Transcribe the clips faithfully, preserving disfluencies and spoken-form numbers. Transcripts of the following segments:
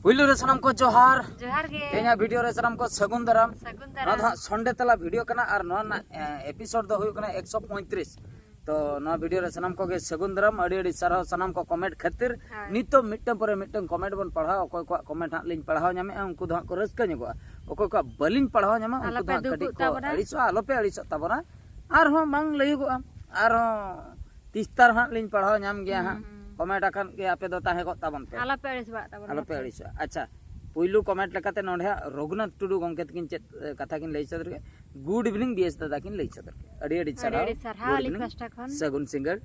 ᱯᱩᱭᱞᱩ ᱨᱮ ᱥᱟᱱᱟᱢ ᱠᱚ ᱡᱚᱦᱟᱨ᱾ ᱡᱚᱦᱟᱨ ᱜᱮ᱾ ᱛᱮᱦᱮᱧᱟᱜ ᱵᱷᱤᱰᱤᱭᱳ ᱨᱮ ᱥᱟᱱᱟᱢ ᱠᱚ ᱥᱟᱹᱜᱩᱱ ᱫᱟᱨᱟᱢ᱾ ᱥᱟᱹᱜᱩᱱ ᱱᱚᱣᱟ ᱫᱚ ᱫᱟᱨᱟᱢ᱾ ᱦᱟᱸᱜ ᱥᱚᱱᱰᱮ ᱛᱟᱞᱟ ᱵᱷᱤᱰᱤᱭᱳ ᱠᱟᱱᱟ ᱟᱨ ᱱᱚᱣᱟ ᱨᱮᱱᱟᱜ ᱮᱯᱤᱥᱳᱰ ᱫᱚ ᱦᱩᱭᱩᱜ ᱠᱟᱱᱟ ᱮᱠᱥᱚ ᱯᱚᱸᱭᱛᱨᱤᱥ᱾ ᱛᱚ ᱱᱚᱣᱟ ᱵᱷᱤᱰᱤᱭᱳ ᱨᱮ ᱥᱟᱱᱟᱢ ᱠᱚᱜᱮ ᱥᱟᱹᱜᱩᱱ ᱫᱟᱨᱟᱢ, ᱟᱹᱰᱤ ᱟᱹᱰᱤ ᱥᱟᱨᱦᱟᱣ ᱥᱟᱱᱟᱢ ᱠᱚ ᱠᱚᱢᱮᱱᱴ ᱠᱷᱟᱹᱛᱤᱨ᱾ ᱦᱳᱭ᱾ ᱱᱤᱛᱚᱜ ᱢᱤᱫᱴᱟᱝ ᱯᱚᱨᱮ ᱢᱤᱫᱴᱟᱝ ᱠᱚᱢᱮᱱᱴ ᱵᱚᱱ ᱯᱟᱲᱦᱟᱣᱟ᱾ ᱚᱠᱚᱭ ᱠᱚᱣᱟᱜ ᱠᱚᱢᱮᱱᱴ ᱦᱟᱸᱜ ᱞᱤᱧ ᱯᱟᱲᱦᱟᱣ ᱧᱟᱢᱮᱫᱼᱟ, ᱩᱱᱠᱩ ᱫᱚ ᱦᱟᱸᱜ ᱠᱚ ᱨᱟᱹᱥᱠᱟᱹ ᱧᱚᱜᱚᱜᱼᱟ᱾ ᱚᱠᱚᱭ ᱠᱚᱣᱟᱜ ᱵᱟᱹᱞᱤᱧ ᱯᱟᱲᱦᱟᱣ ᱧᱟᱢᱟ, ᱩᱱᱠᱩ ᱟᱞᱚᱯᱮ ᱫᱚ ᱦᱟᱸᱜ ᱠᱟᱹᱴᱤᱡ ᱫᱩᱠᱩᱜ ᱠᱚ ᱛᱟᱵᱚᱱᱟ᱾ ᱟᱹᱲᱤᱥᱚᱜᱼᱟ᱾ ᱟᱞᱚᱯᱮ ᱟᱹᱲᱤᱥᱚᱜ ᱛᱟᱵᱚᱱᱟ, ᱟᱨᱦᱚᱸ ᱵᱟᱝ ᱞᱟᱹᱭᱚᱜᱚᱜᱼᱟ᱾ ᱟᱨᱦᱚᱸ ᱛᱤᱥᱛᱟᱨ ᱦᱟᱸᱜ ᱞᱤᱧ ᱯᱟᱲᱦᱟᱣ ᱧᱟᱢ ᱜᱮᱭᱟ ᱦᱟᱸᱜ᱾ ᱦᱩᱸ᱾ ᱠᱚᱢᱮᱱᱴ ᱟᱠᱟᱱ ᱜᱮ ᱟᱯᱮ ᱫᱚ ᱛᱟᱦᱮᱸ ᱠᱚᱜ ᱛᱟᱵᱚᱱ ᱯᱮ᱾ ᱟᱞᱚᱯᱮ ᱟᱹᱲᱤᱥ ᱵᱟᱲᱟᱜ ᱛᱟᱵᱚᱱᱟ᱾ ᱟᱞᱚᱯᱮ ᱟᱹᱲᱤᱥᱚᱜᱼᱟ᱾ ᱟᱪᱪᱷᱟ, ᱯᱩᱭᱞᱩ ᱠᱚᱢᱮᱱᱴ ᱞᱮᱠᱟᱛᱮ ᱱᱚᱰᱮ ᱦᱟᱸᱜ ᱨᱚᱜᱷᱩᱱᱟᱛᱷ ᱴᱩᱰᱩ ᱜᱚᱢᱠᱮ ᱛᱟᱹᱠᱤᱱ ᱪᱮᱫ ᱮ, ᱠᱟᱛᱷᱟ ᱠᱤᱱ ᱞᱟᱹᱭ ᱥᱚᱫᱚᱨ ᱠᱮᱫᱟ? ᱜᱩᱰ ᱤᱵᱷᱤᱱᱤᱝ ᱵᱤ ᱮᱥ ᱫᱟᱫᱟ ᱠᱤᱱ ᱞᱟᱹᱭ ᱥᱚᱫᱚᱨ ᱠᱮᱫᱟ᱾ ᱟᱹᱰᱤ ᱟᱹᱰᱤ ᱟᱹᱰᱤ ᱥᱟᱨᱦᱟᱣ᱾ ᱟᱹᱰᱤ ᱥᱟᱨᱦᱟᱣ ᱜᱩᱰ ᱟᱹᱞᱤᱧ ᱤᱵᱷᱤᱱᱤᱝ᱾ ᱯᱟᱦᱴᱟ ᱠᱷᱚᱱ᱾ ᱥᱟᱹᱜᱩᱱ ᱥᱤᱸᱜᱟᱹᱲ᱾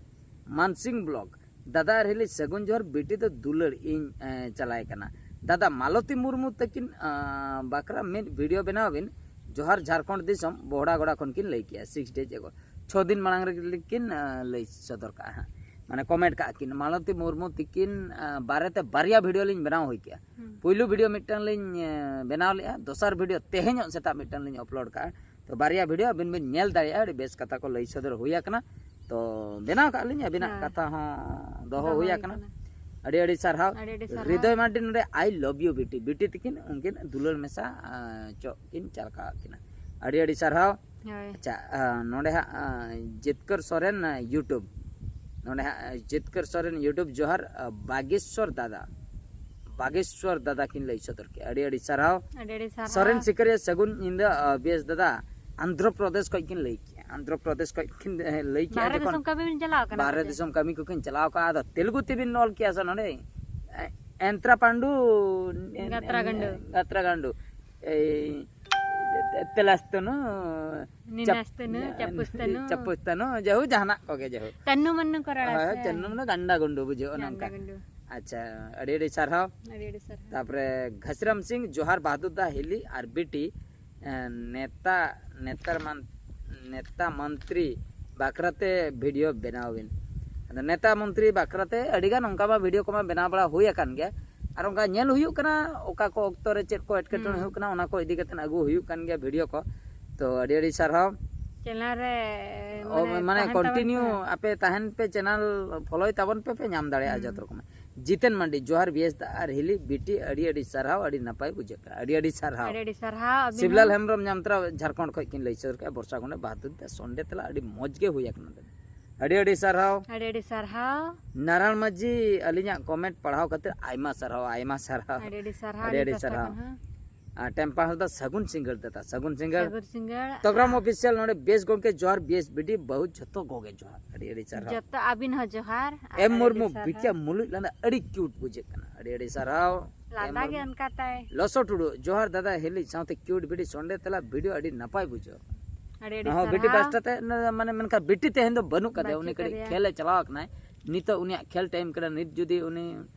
ᱢᱟᱱᱥᱤᱝ ᱵᱞᱚᱜ, ᱫᱟᱫᱟ ᱟᱨ ᱦᱤᱞᱤ ᱥᱟᱹᱜᱩᱱ ᱡᱚᱦᱟᱨ, ᱵᱤᱴᱤ ᱫᱚ ᱫᱩᱞᱟᱹᱲ ᱤᱧ ᱮ, ᱪᱟᱞᱟᱭ ᱠᱟᱱᱟ᱾ ᱫᱟᱫᱟ ᱢᱟᱞᱚᱛᱤ ᱢᱩᱨᱢᱩ ᱛᱟᱹᱠᱤᱱ ᱟ, ᱵᱟᱠᱷᱨᱟ ᱢᱤᱫ ᱵᱷᱤᱰᱤᱭᱳ ᱵᱮᱱᱟᱣ ᱵᱤᱱ᱾ ᱡᱚᱦᱟᱨ ᱡᱷᱟᱲᱠᱷᱚᱸᱰ ᱫᱤᱥᱚᱢ, ᱵᱚᱦᱲᱟ ᱜᱚᱲᱟ ᱠᱷᱚᱱ ᱠᱤᱱ ᱞᱟᱹᱭ ᱠᱮᱜᱼᱟ, ᱥᱤᱠᱥ ᱰᱮᱡ ᱮᱜᱳ᱾ ᱪᱷᱚ ᱫᱤᱱ ᱢᱟᱲᱟᱝ ᱨᱮᱜᱮ ᱠᱤᱱ ᱟ, ᱞᱟᱹᱭ ᱥᱚᱫᱚᱨ ᱠᱟᱜᱼᱟ ᱦᱟᱸᱜ, ᱢᱟᱱᱮ ᱠᱚᱢᱮᱱᱴ ᱠᱟᱜᱼᱟ ᱠᱤᱱ᱾ ᱢᱟᱞᱚᱛᱤ ᱢᱩᱨᱢᱩ ᱛᱤᱠᱤᱱ ᱟ, ᱵᱟᱨᱮᱛᱮ ᱵᱟᱨᱭᱟ ᱵᱷᱤᱰᱤᱭᱳ ᱞᱤᱧ ᱵᱮᱱᱟᱣ ᱦᱩᱭ ᱠᱮᱜᱼᱟ᱾ ᱦᱩᱸ᱾ ᱯᱩᱭᱞᱩ ᱵᱷᱤᱰᱤᱭᱳ ᱢᱤᱫᱴᱟᱝ ᱞᱤᱧ ᱮ, ᱵᱮᱱᱟᱣ ᱞᱮᱜᱼᱟ, ᱫᱚᱥᱟᱨ ᱵᱷᱤᱰᱤᱭᱳ ᱛᱮᱦᱮᱧᱚᱜ ᱥᱮᱛᱟᱜ ᱢᱤᱫᱴᱟᱝ ᱞᱤᱧ ᱟᱯᱞᱳᱰ ᱠᱟᱜᱼᱟ᱾ ᱛᱚ ᱵᱟᱨᱭᱟ ᱵᱷᱤᱰᱤᱭᱳ ᱟᱹᱵᱤᱱ ᱵᱤᱱ ᱧᱮᱞ ᱫᱟᱲᱮᱭᱟᱜᱼᱟ, ᱟᱹᱰᱤ ᱵᱮᱥ ᱠᱟᱛᱷᱟ ᱠᱚ ᱞᱟᱹᱭ ᱥᱚᱫᱚᱨ ᱦᱩᱭ ᱟᱠᱟᱱᱟ᱾ ᱛᱚ ᱵᱮᱱᱟᱣ ᱠᱟᱜ ᱞᱤᱧ, ᱟᱹᱵᱤᱱᱟᱜ ᱦᱮᱸ᱾ ᱠᱟᱛᱷᱟ ᱦᱚᱸ ᱫᱚᱦᱚ ᱫᱚᱦᱚ ᱦᱩᱭ ᱦᱩᱭ ᱟᱠᱟᱱᱟ᱾ ᱟᱠᱟᱱᱟ᱾ ᱟᱹᱰᱤ ᱟᱹᱰᱤ ᱥᱟᱨᱦᱟᱣ᱾ ᱟᱹᱰᱤ ᱟᱹᱰᱤ ᱥᱟᱨᱦᱟᱣ᱾ ᱦᱨᱤᱫᱚᱭ ᱢᱟᱨᱰᱤ ᱱᱚᱰᱮ "I love you ᱵᱤᱴᱤ", ᱵᱤᱴᱤ ᱛᱤᱠᱤᱱ ᱩᱱᱠᱤᱱ ᱫᱩᱞᱟᱹᱲ ᱢᱮᱥᱟ ᱟ, ᱪᱚᱜ ᱠᱤᱱ ᱪᱟᱞ ᱠᱟᱜ ᱠᱤᱱᱟ᱾ ᱟᱹᱰᱤ ᱟᱹᱰᱤ ᱥᱟᱨᱦᱟᱣ᱾ ᱦᱳᱭ᱾ ᱟᱪᱪᱷᱟ, ᱟ, ᱱᱚᱰᱮ ᱦᱟᱸᱜ ᱟ, ᱡᱤᱛᱠᱟᱹᱨ ᱥᱚᱨᱮᱱ ᱟ, YouTube, ᱱᱚᱰᱮ ᱦᱟᱸᱜ ᱟ, ᱡᱤᱛᱠᱟᱹᱨ ᱥᱚᱨᱮᱱ YouTube ᱡᱚᱦᱟᱨ, ᱟ, ᱵᱟᱜᱮᱥᱣᱚᱨ ᱫᱟᱫᱟ, ᱵᱟᱜᱮᱥᱣᱚᱨ ᱫᱟᱫᱟ ᱠᱤᱱ ᱞᱟᱹᱭ ᱥᱚᱫᱚᱨ ᱠᱮᱜᱼᱟ᱾ ᱟᱹᱰᱤ ᱟᱹᱰᱤ ᱥᱟᱨᱦᱟᱣ᱾ ᱟᱹᱰᱤ ᱟᱹᱰᱤ ᱥᱟᱨᱦᱟᱣ᱾ ᱥᱚᱨᱮᱱ ᱥᱤᱠᱟᱹᱨᱤᱭᱟᱹ ᱥᱟᱹᱜᱩᱱ ᱧᱤᱫᱟᱹ ᱟ, ᱵᱮᱥ ᱫᱟᱫᱟ, ᱟᱱᱫᱷᱨᱚ ᱯᱨᱚᱫᱮᱥ ᱠᱷᱚᱱ ᱠᱤᱱ ᱞᱟᱹᱭ ᱠᱮᱜᱼᱟ᱾ ᱟᱱᱫᱷᱨᱚ ᱯᱨᱚᱫᱮᱥ ᱠᱷᱚᱱ ᱠᱤᱱ ᱮ, ᱞᱟᱹᱭ ᱠᱮᱜᱼᱟ ᱵᱟᱦᱨᱮ ᱡᱚᱠᱷᱚᱱ ᱫᱤᱥᱚᱢ ᱠᱟᱹᱢᱤ ᱵᱤᱱ ᱪᱟᱞᱟᱣ ᱠᱟᱱᱟ ᱵᱟᱦᱨᱮ ᱥᱮ? ᱫᱤᱥᱚᱢ ᱠᱟᱹᱢᱤ ᱠᱚᱠᱤᱱ ᱪᱟᱞᱟᱣ ᱠᱚᱜᱼᱟ, ᱟᱫᱚ ᱛᱮᱞᱮᱜᱩ ᱛᱮᱵᱤᱱ ᱚᱞ ᱠᱮᱜᱼᱟ ᱥᱮ ᱱᱚᱰᱮ? ᱮ, ᱮᱱᱛᱨᱟ ᱯᱟᱱᱰᱩ, ᱮ, ᱜᱟᱛᱨᱟ ᱜᱟᱱᱰᱩ᱾ ᱜᱟᱛᱨᱟ ᱜᱟᱱᱰᱩ᱾ ᱮᱭ, ᱛᱮᱞᱟᱥᱛᱚᱱᱩ, ᱱᱤᱱᱟᱥᱛᱚᱱᱩ, ᱪᱟᱯᱩᱥᱛᱚᱱᱩ᱾ ᱪᱟᱯᱩᱥᱛᱚᱱᱩ, ᱡᱟᱦᱩ ᱡᱟᱦᱟᱱᱟᱜ ᱠᱚᱜᱮ ᱡᱟᱦᱩ᱾ ᱛᱟᱱᱱᱩ ᱢᱟᱱᱱᱩ ᱠᱚ ᱨᱚᱲᱟ ᱦᱳᱭ, ᱥᱮ? ᱪᱟᱱᱱᱩ ᱢᱟᱱᱮ ᱜᱟᱱᱰᱟ ᱜᱩᱱᱰᱩ ᱵᱩᱡᱷᱟᱹᱜᱼᱟ ᱜᱟᱱᱰᱟ ᱱᱚᱝᱠᱟ᱾ ᱜᱩᱱᱰᱩ᱾ ᱟᱪᱪᱷᱟ, ᱟᱹᱰᱤ ᱟᱹᱰᱤ ᱥᱟᱨᱦᱟᱣ᱾ ᱟᱹᱰᱤ ᱟᱹᱰᱤ ᱥᱟᱨᱦᱟᱣ᱾ ᱛᱟᱯᱚᱨᱮ ᱜᱷᱟᱥᱤᱨᱟᱢ ᱥᱤᱝ, ᱡᱚᱦᱟᱨ ᱵᱟᱦᱟᱫᱩᱨ ᱫᱟ ᱦᱤᱞᱤ ᱟᱨ ᱵᱤᱴᱤ, ᱮ, ᱱᱮᱛᱟ, ᱱᱮᱛᱟᱨ ᱢᱟᱱ-, ᱱᱮᱛᱟ ᱢᱚᱱᱛᱨᱤ ᱵᱟᱠᱷᱨᱟᱛᱮ ᱵᱷᱤᱰᱤᱭᱳ ᱵᱮᱱᱟᱣ ᱵᱤᱱ᱾ ᱟᱫᱚ ᱱᱮᱛᱟ ᱢᱚᱱᱛᱨᱤ ᱵᱟᱠᱷᱨᱟᱛᱮ ᱟᱹᱰᱤᱜᱟᱱ ᱚᱱᱠᱟ ᱢᱟ ᱵᱷᱤᱰᱤᱭᱳ ᱠᱚᱢᱟ ᱵᱮᱱᱟᱣ ᱵᱟᱲᱟ ᱦᱩᱭ ᱟᱠᱟᱱ ᱜᱮᱭᱟ, ᱟᱨ ᱚᱱᱠᱟ ᱧᱮᱞ ᱦᱩᱭᱩᱜ ᱠᱟᱱᱟ ᱚᱠᱟ ᱠᱚ ᱚᱠᱛᱚ ᱨᱮ ᱪᱮᱫ ᱠᱚ ᱮᱴᱠᱮᱴᱚᱬᱮ ᱦᱩᱸ᱾ ᱦᱩᱭᱩᱜ ᱠᱟᱱᱟ, ᱚᱱᱟ ᱠᱚ ᱤᱫᱤ ᱠᱟᱛᱮ ᱟᱹᱜᱩ ᱦᱩᱭᱩᱜ ᱠᱟᱱ ᱜᱮᱭᱟ ᱵᱷᱤᱰᱤᱭᱳ ᱠᱚ᱾ ᱛᱚ ᱟᱹᱰᱤ ᱟᱹᱰᱤ ᱥᱟᱨᱦᱟᱣ᱾ ᱪᱮᱱᱮᱞ ᱨᱮ ᱚ, ᱢᱟᱱᱮ ᱢᱟᱱᱮ ᱛᱟᱦᱮᱱ ᱛᱟᱵᱚᱱ ᱠᱚᱱᱴᱤᱱᱤᱭᱩ ᱯᱮ᱾ ᱟᱯᱮ ᱛᱟᱦᱮᱱ ᱯᱮ, ᱪᱮᱱᱮᱞ ᱯᱷᱚᱞᱳᱭ ᱛᱟᱵᱚᱱ ᱯᱮ, ᱯᱮ ᱧᱟᱢ ᱫᱟᱲᱮᱭᱟᱜᱼᱟ ᱦᱩᱸ᱾ ᱡᱚᱛᱚ ᱨᱚᱠᱚᱢᱟᱜ᱾ ᱡᱤᱛᱮᱱ ᱢᱟᱱᱰᱤ, ᱡᱚᱦᱟᱨ ᱵᱤᱭᱮᱥ ᱫᱟ ᱟᱨ ᱦᱤᱞᱤ ᱵᱤᱴᱤ, ᱟᱹᱰᱤ ᱟᱹᱰᱤ ᱥᱟᱨᱦᱟᱣ, ᱟᱹᱰᱤ ᱱᱟᱯᱟᱭ ᱵᱩᱡᱷᱟᱹᱜ ᱠᱟᱱᱟ, ᱟᱹᱰᱤ ᱟᱹᱰᱤ ᱥᱟᱨᱦᱟᱣ᱾ ᱟᱹᱰᱤ ᱟᱹᱰᱤ ᱥᱟᱨᱦᱟᱣ ᱟᱹᱵᱤᱱ ᱥᱤᱵᱞᱟᱞ ᱦᱚᱸ᱾ ᱦᱮᱢᱵᱨᱚᱢ ᱧᱟᱢᱛᱨᱟ ᱡᱷᱟᱲᱠᱷᱚᱸᱰ ᱠᱷᱚᱱ ᱠᱤᱱ ᱞᱟᱹᱭ ᱥᱚᱫᱚᱨ ᱠᱮᱫᱼᱟ, ᱵᱚᱨᱥᱟ ᱜᱚᱸᱰᱮ ᱵᱟᱦᱟᱫᱩᱨ ᱫᱟ ᱥᱚᱱᱰᱮ ᱛᱟᱞᱟ ᱟᱹᱰᱤ ᱢᱚᱡᱽ ᱜᱮ ᱦᱩᱭ ᱟᱠᱟᱱᱟ᱾ ᱟᱹᱰᱤ ᱟᱹᱰᱤ ᱥᱟᱨᱦᱟᱣ᱾ ᱟᱹᱰᱤ ᱟᱹᱰᱤ ᱥᱟᱨᱦᱟᱣ᱾ ᱱᱟᱨᱟᱭᱚᱱ ᱢᱟᱹᱡᱷᱤ, ᱟᱹᱞᱤᱧᱟᱜ ᱠᱚᱢᱮᱱᱴ ᱯᱟᱲᱦᱟᱣ ᱠᱷᱟᱹᱛᱤᱨ ᱟᱭᱢᱟ ᱥᱟᱨᱦᱟᱣ, ᱟᱭᱢᱟ ᱥᱟᱨᱦᱟᱣ᱾ ᱟᱹᱰᱤ ᱟᱹᱰᱤ ᱥᱟᱨᱦᱟᱣ ᱟᱹᱰᱤ ᱟᱹᱰᱤ ᱟᱹᱞᱤᱧ ᱯᱟᱥᱴᱟ ᱥᱟᱨᱦᱟᱣ᱾ ᱠᱷᱚᱱ ᱦᱚᱸ᱾ ᱟᱨ ᱴᱮᱢᱯᱟ ᱦᱟᱸᱥᱫᱟ ᱥᱟᱹᱜᱩᱱ ᱥᱤᱸᱜᱟᱹᱲ ᱫᱟᱫᱟ, ᱥᱟᱹᱜᱩᱱ ᱥᱤᱸᱜᱟᱹᱲ᱾ ᱥᱟᱹᱜᱩᱱ ᱥᱤᱸᱜᱟᱹᱲ᱾ ᱛᱚᱜᱨᱟᱢ ᱚᱯᱷᱤᱥᱤᱭᱟᱞ ᱱᱚᱰᱮ ᱵᱮᱥ ᱜᱚᱢᱠᱮ ᱡᱚᱦᱟᱨ, ᱵᱮᱥ ᱵᱤᱴᱤ ᱵᱟᱹᱦᱩ ᱡᱷᱚᱛᱚ ᱠᱚᱜᱮ ᱡᱚᱦᱟᱨ, ᱟᱹᱰᱤ ᱟᱹᱰᱤ ᱥᱟᱨᱦᱟᱣ᱾ ᱡᱚᱛᱚ ᱟᱹᱵᱤᱱ ᱦᱚᱸ ᱡᱚᱦᱟᱨ᱾ ᱟᱨ ᱮᱢ ᱟᱹᱰᱤ ᱢᱩᱨᱢᱩ, ᱟᱹᱰᱤ ᱥᱟᱨᱦᱟᱣ᱾ ᱵᱤᱠᱟ ᱢᱩᱞᱩᱡ ᱞᱟᱸᱫᱟ ᱟᱹᱰᱤ ᱠᱤᱭᱩᱴ ᱵᱩᱡᱷᱟᱹᱜ ᱠᱟᱱᱟ, ᱟᱹᱰᱤ ᱟᱹᱰᱤ ᱥᱟᱨᱦᱟᱣ᱾ ᱞᱟᱸᱫᱟ ᱮᱢ ᱜᱮ ᱢᱩᱨᱢᱩ᱾ ᱚᱱᱠᱟ ᱛᱟᱭ᱾ ᱞᱚᱥᱚ ᱴᱩᱰᱩ, ᱡᱚᱦᱟᱨ ᱫᱟᱫᱟ ᱦᱤᱞᱤ ᱥᱟᱶᱛᱮ ᱠᱤᱭᱩᱴ ᱵᱤᱴᱤ ᱥᱚᱱᱰᱮ ᱛᱟᱞᱟ ᱵᱷᱤᱰᱤᱭᱳ ᱟᱹᱰᱤ ᱱᱟᱯᱟᱭ ᱵᱩᱡᱷᱟᱹᱜ᱾ ᱟᱹᱰᱤ ᱟᱹᱰᱤ ᱦᱚᱸ, ᱥᱟᱨᱦᱟᱣ᱾ ᱵᱤᱴᱤ ᱯᱟᱥᱴᱟ ᱛᱮ ᱢᱟᱱᱮ ᱢᱮᱱᱠᱷᱟᱱ ᱵᱤᱴᱤ ᱛᱮᱦᱮᱧ ᱫᱚ ᱵᱟᱹᱱᱩᱜ ᱠᱟᱫᱮᱭᱟ, ᱩᱱᱤ ᱵᱟᱹᱪᱩᱜ ᱠᱟᱹᱴᱤᱡ ᱠᱟᱫᱮᱭᱟ᱾ ᱠᱷᱮᱞ ᱮ ᱪᱟᱞᱟᱣ ᱟᱠᱟᱱᱟᱭ᱾ ᱱᱤᱛᱚᱜ ᱩᱱᱤᱭᱟᱜ ᱠᱷᱮᱞ ᱴᱟᱭᱤᱢ ᱠᱟᱱᱟ, ᱱᱤᱛ ᱡᱩᱫᱤ ᱩᱱᱤ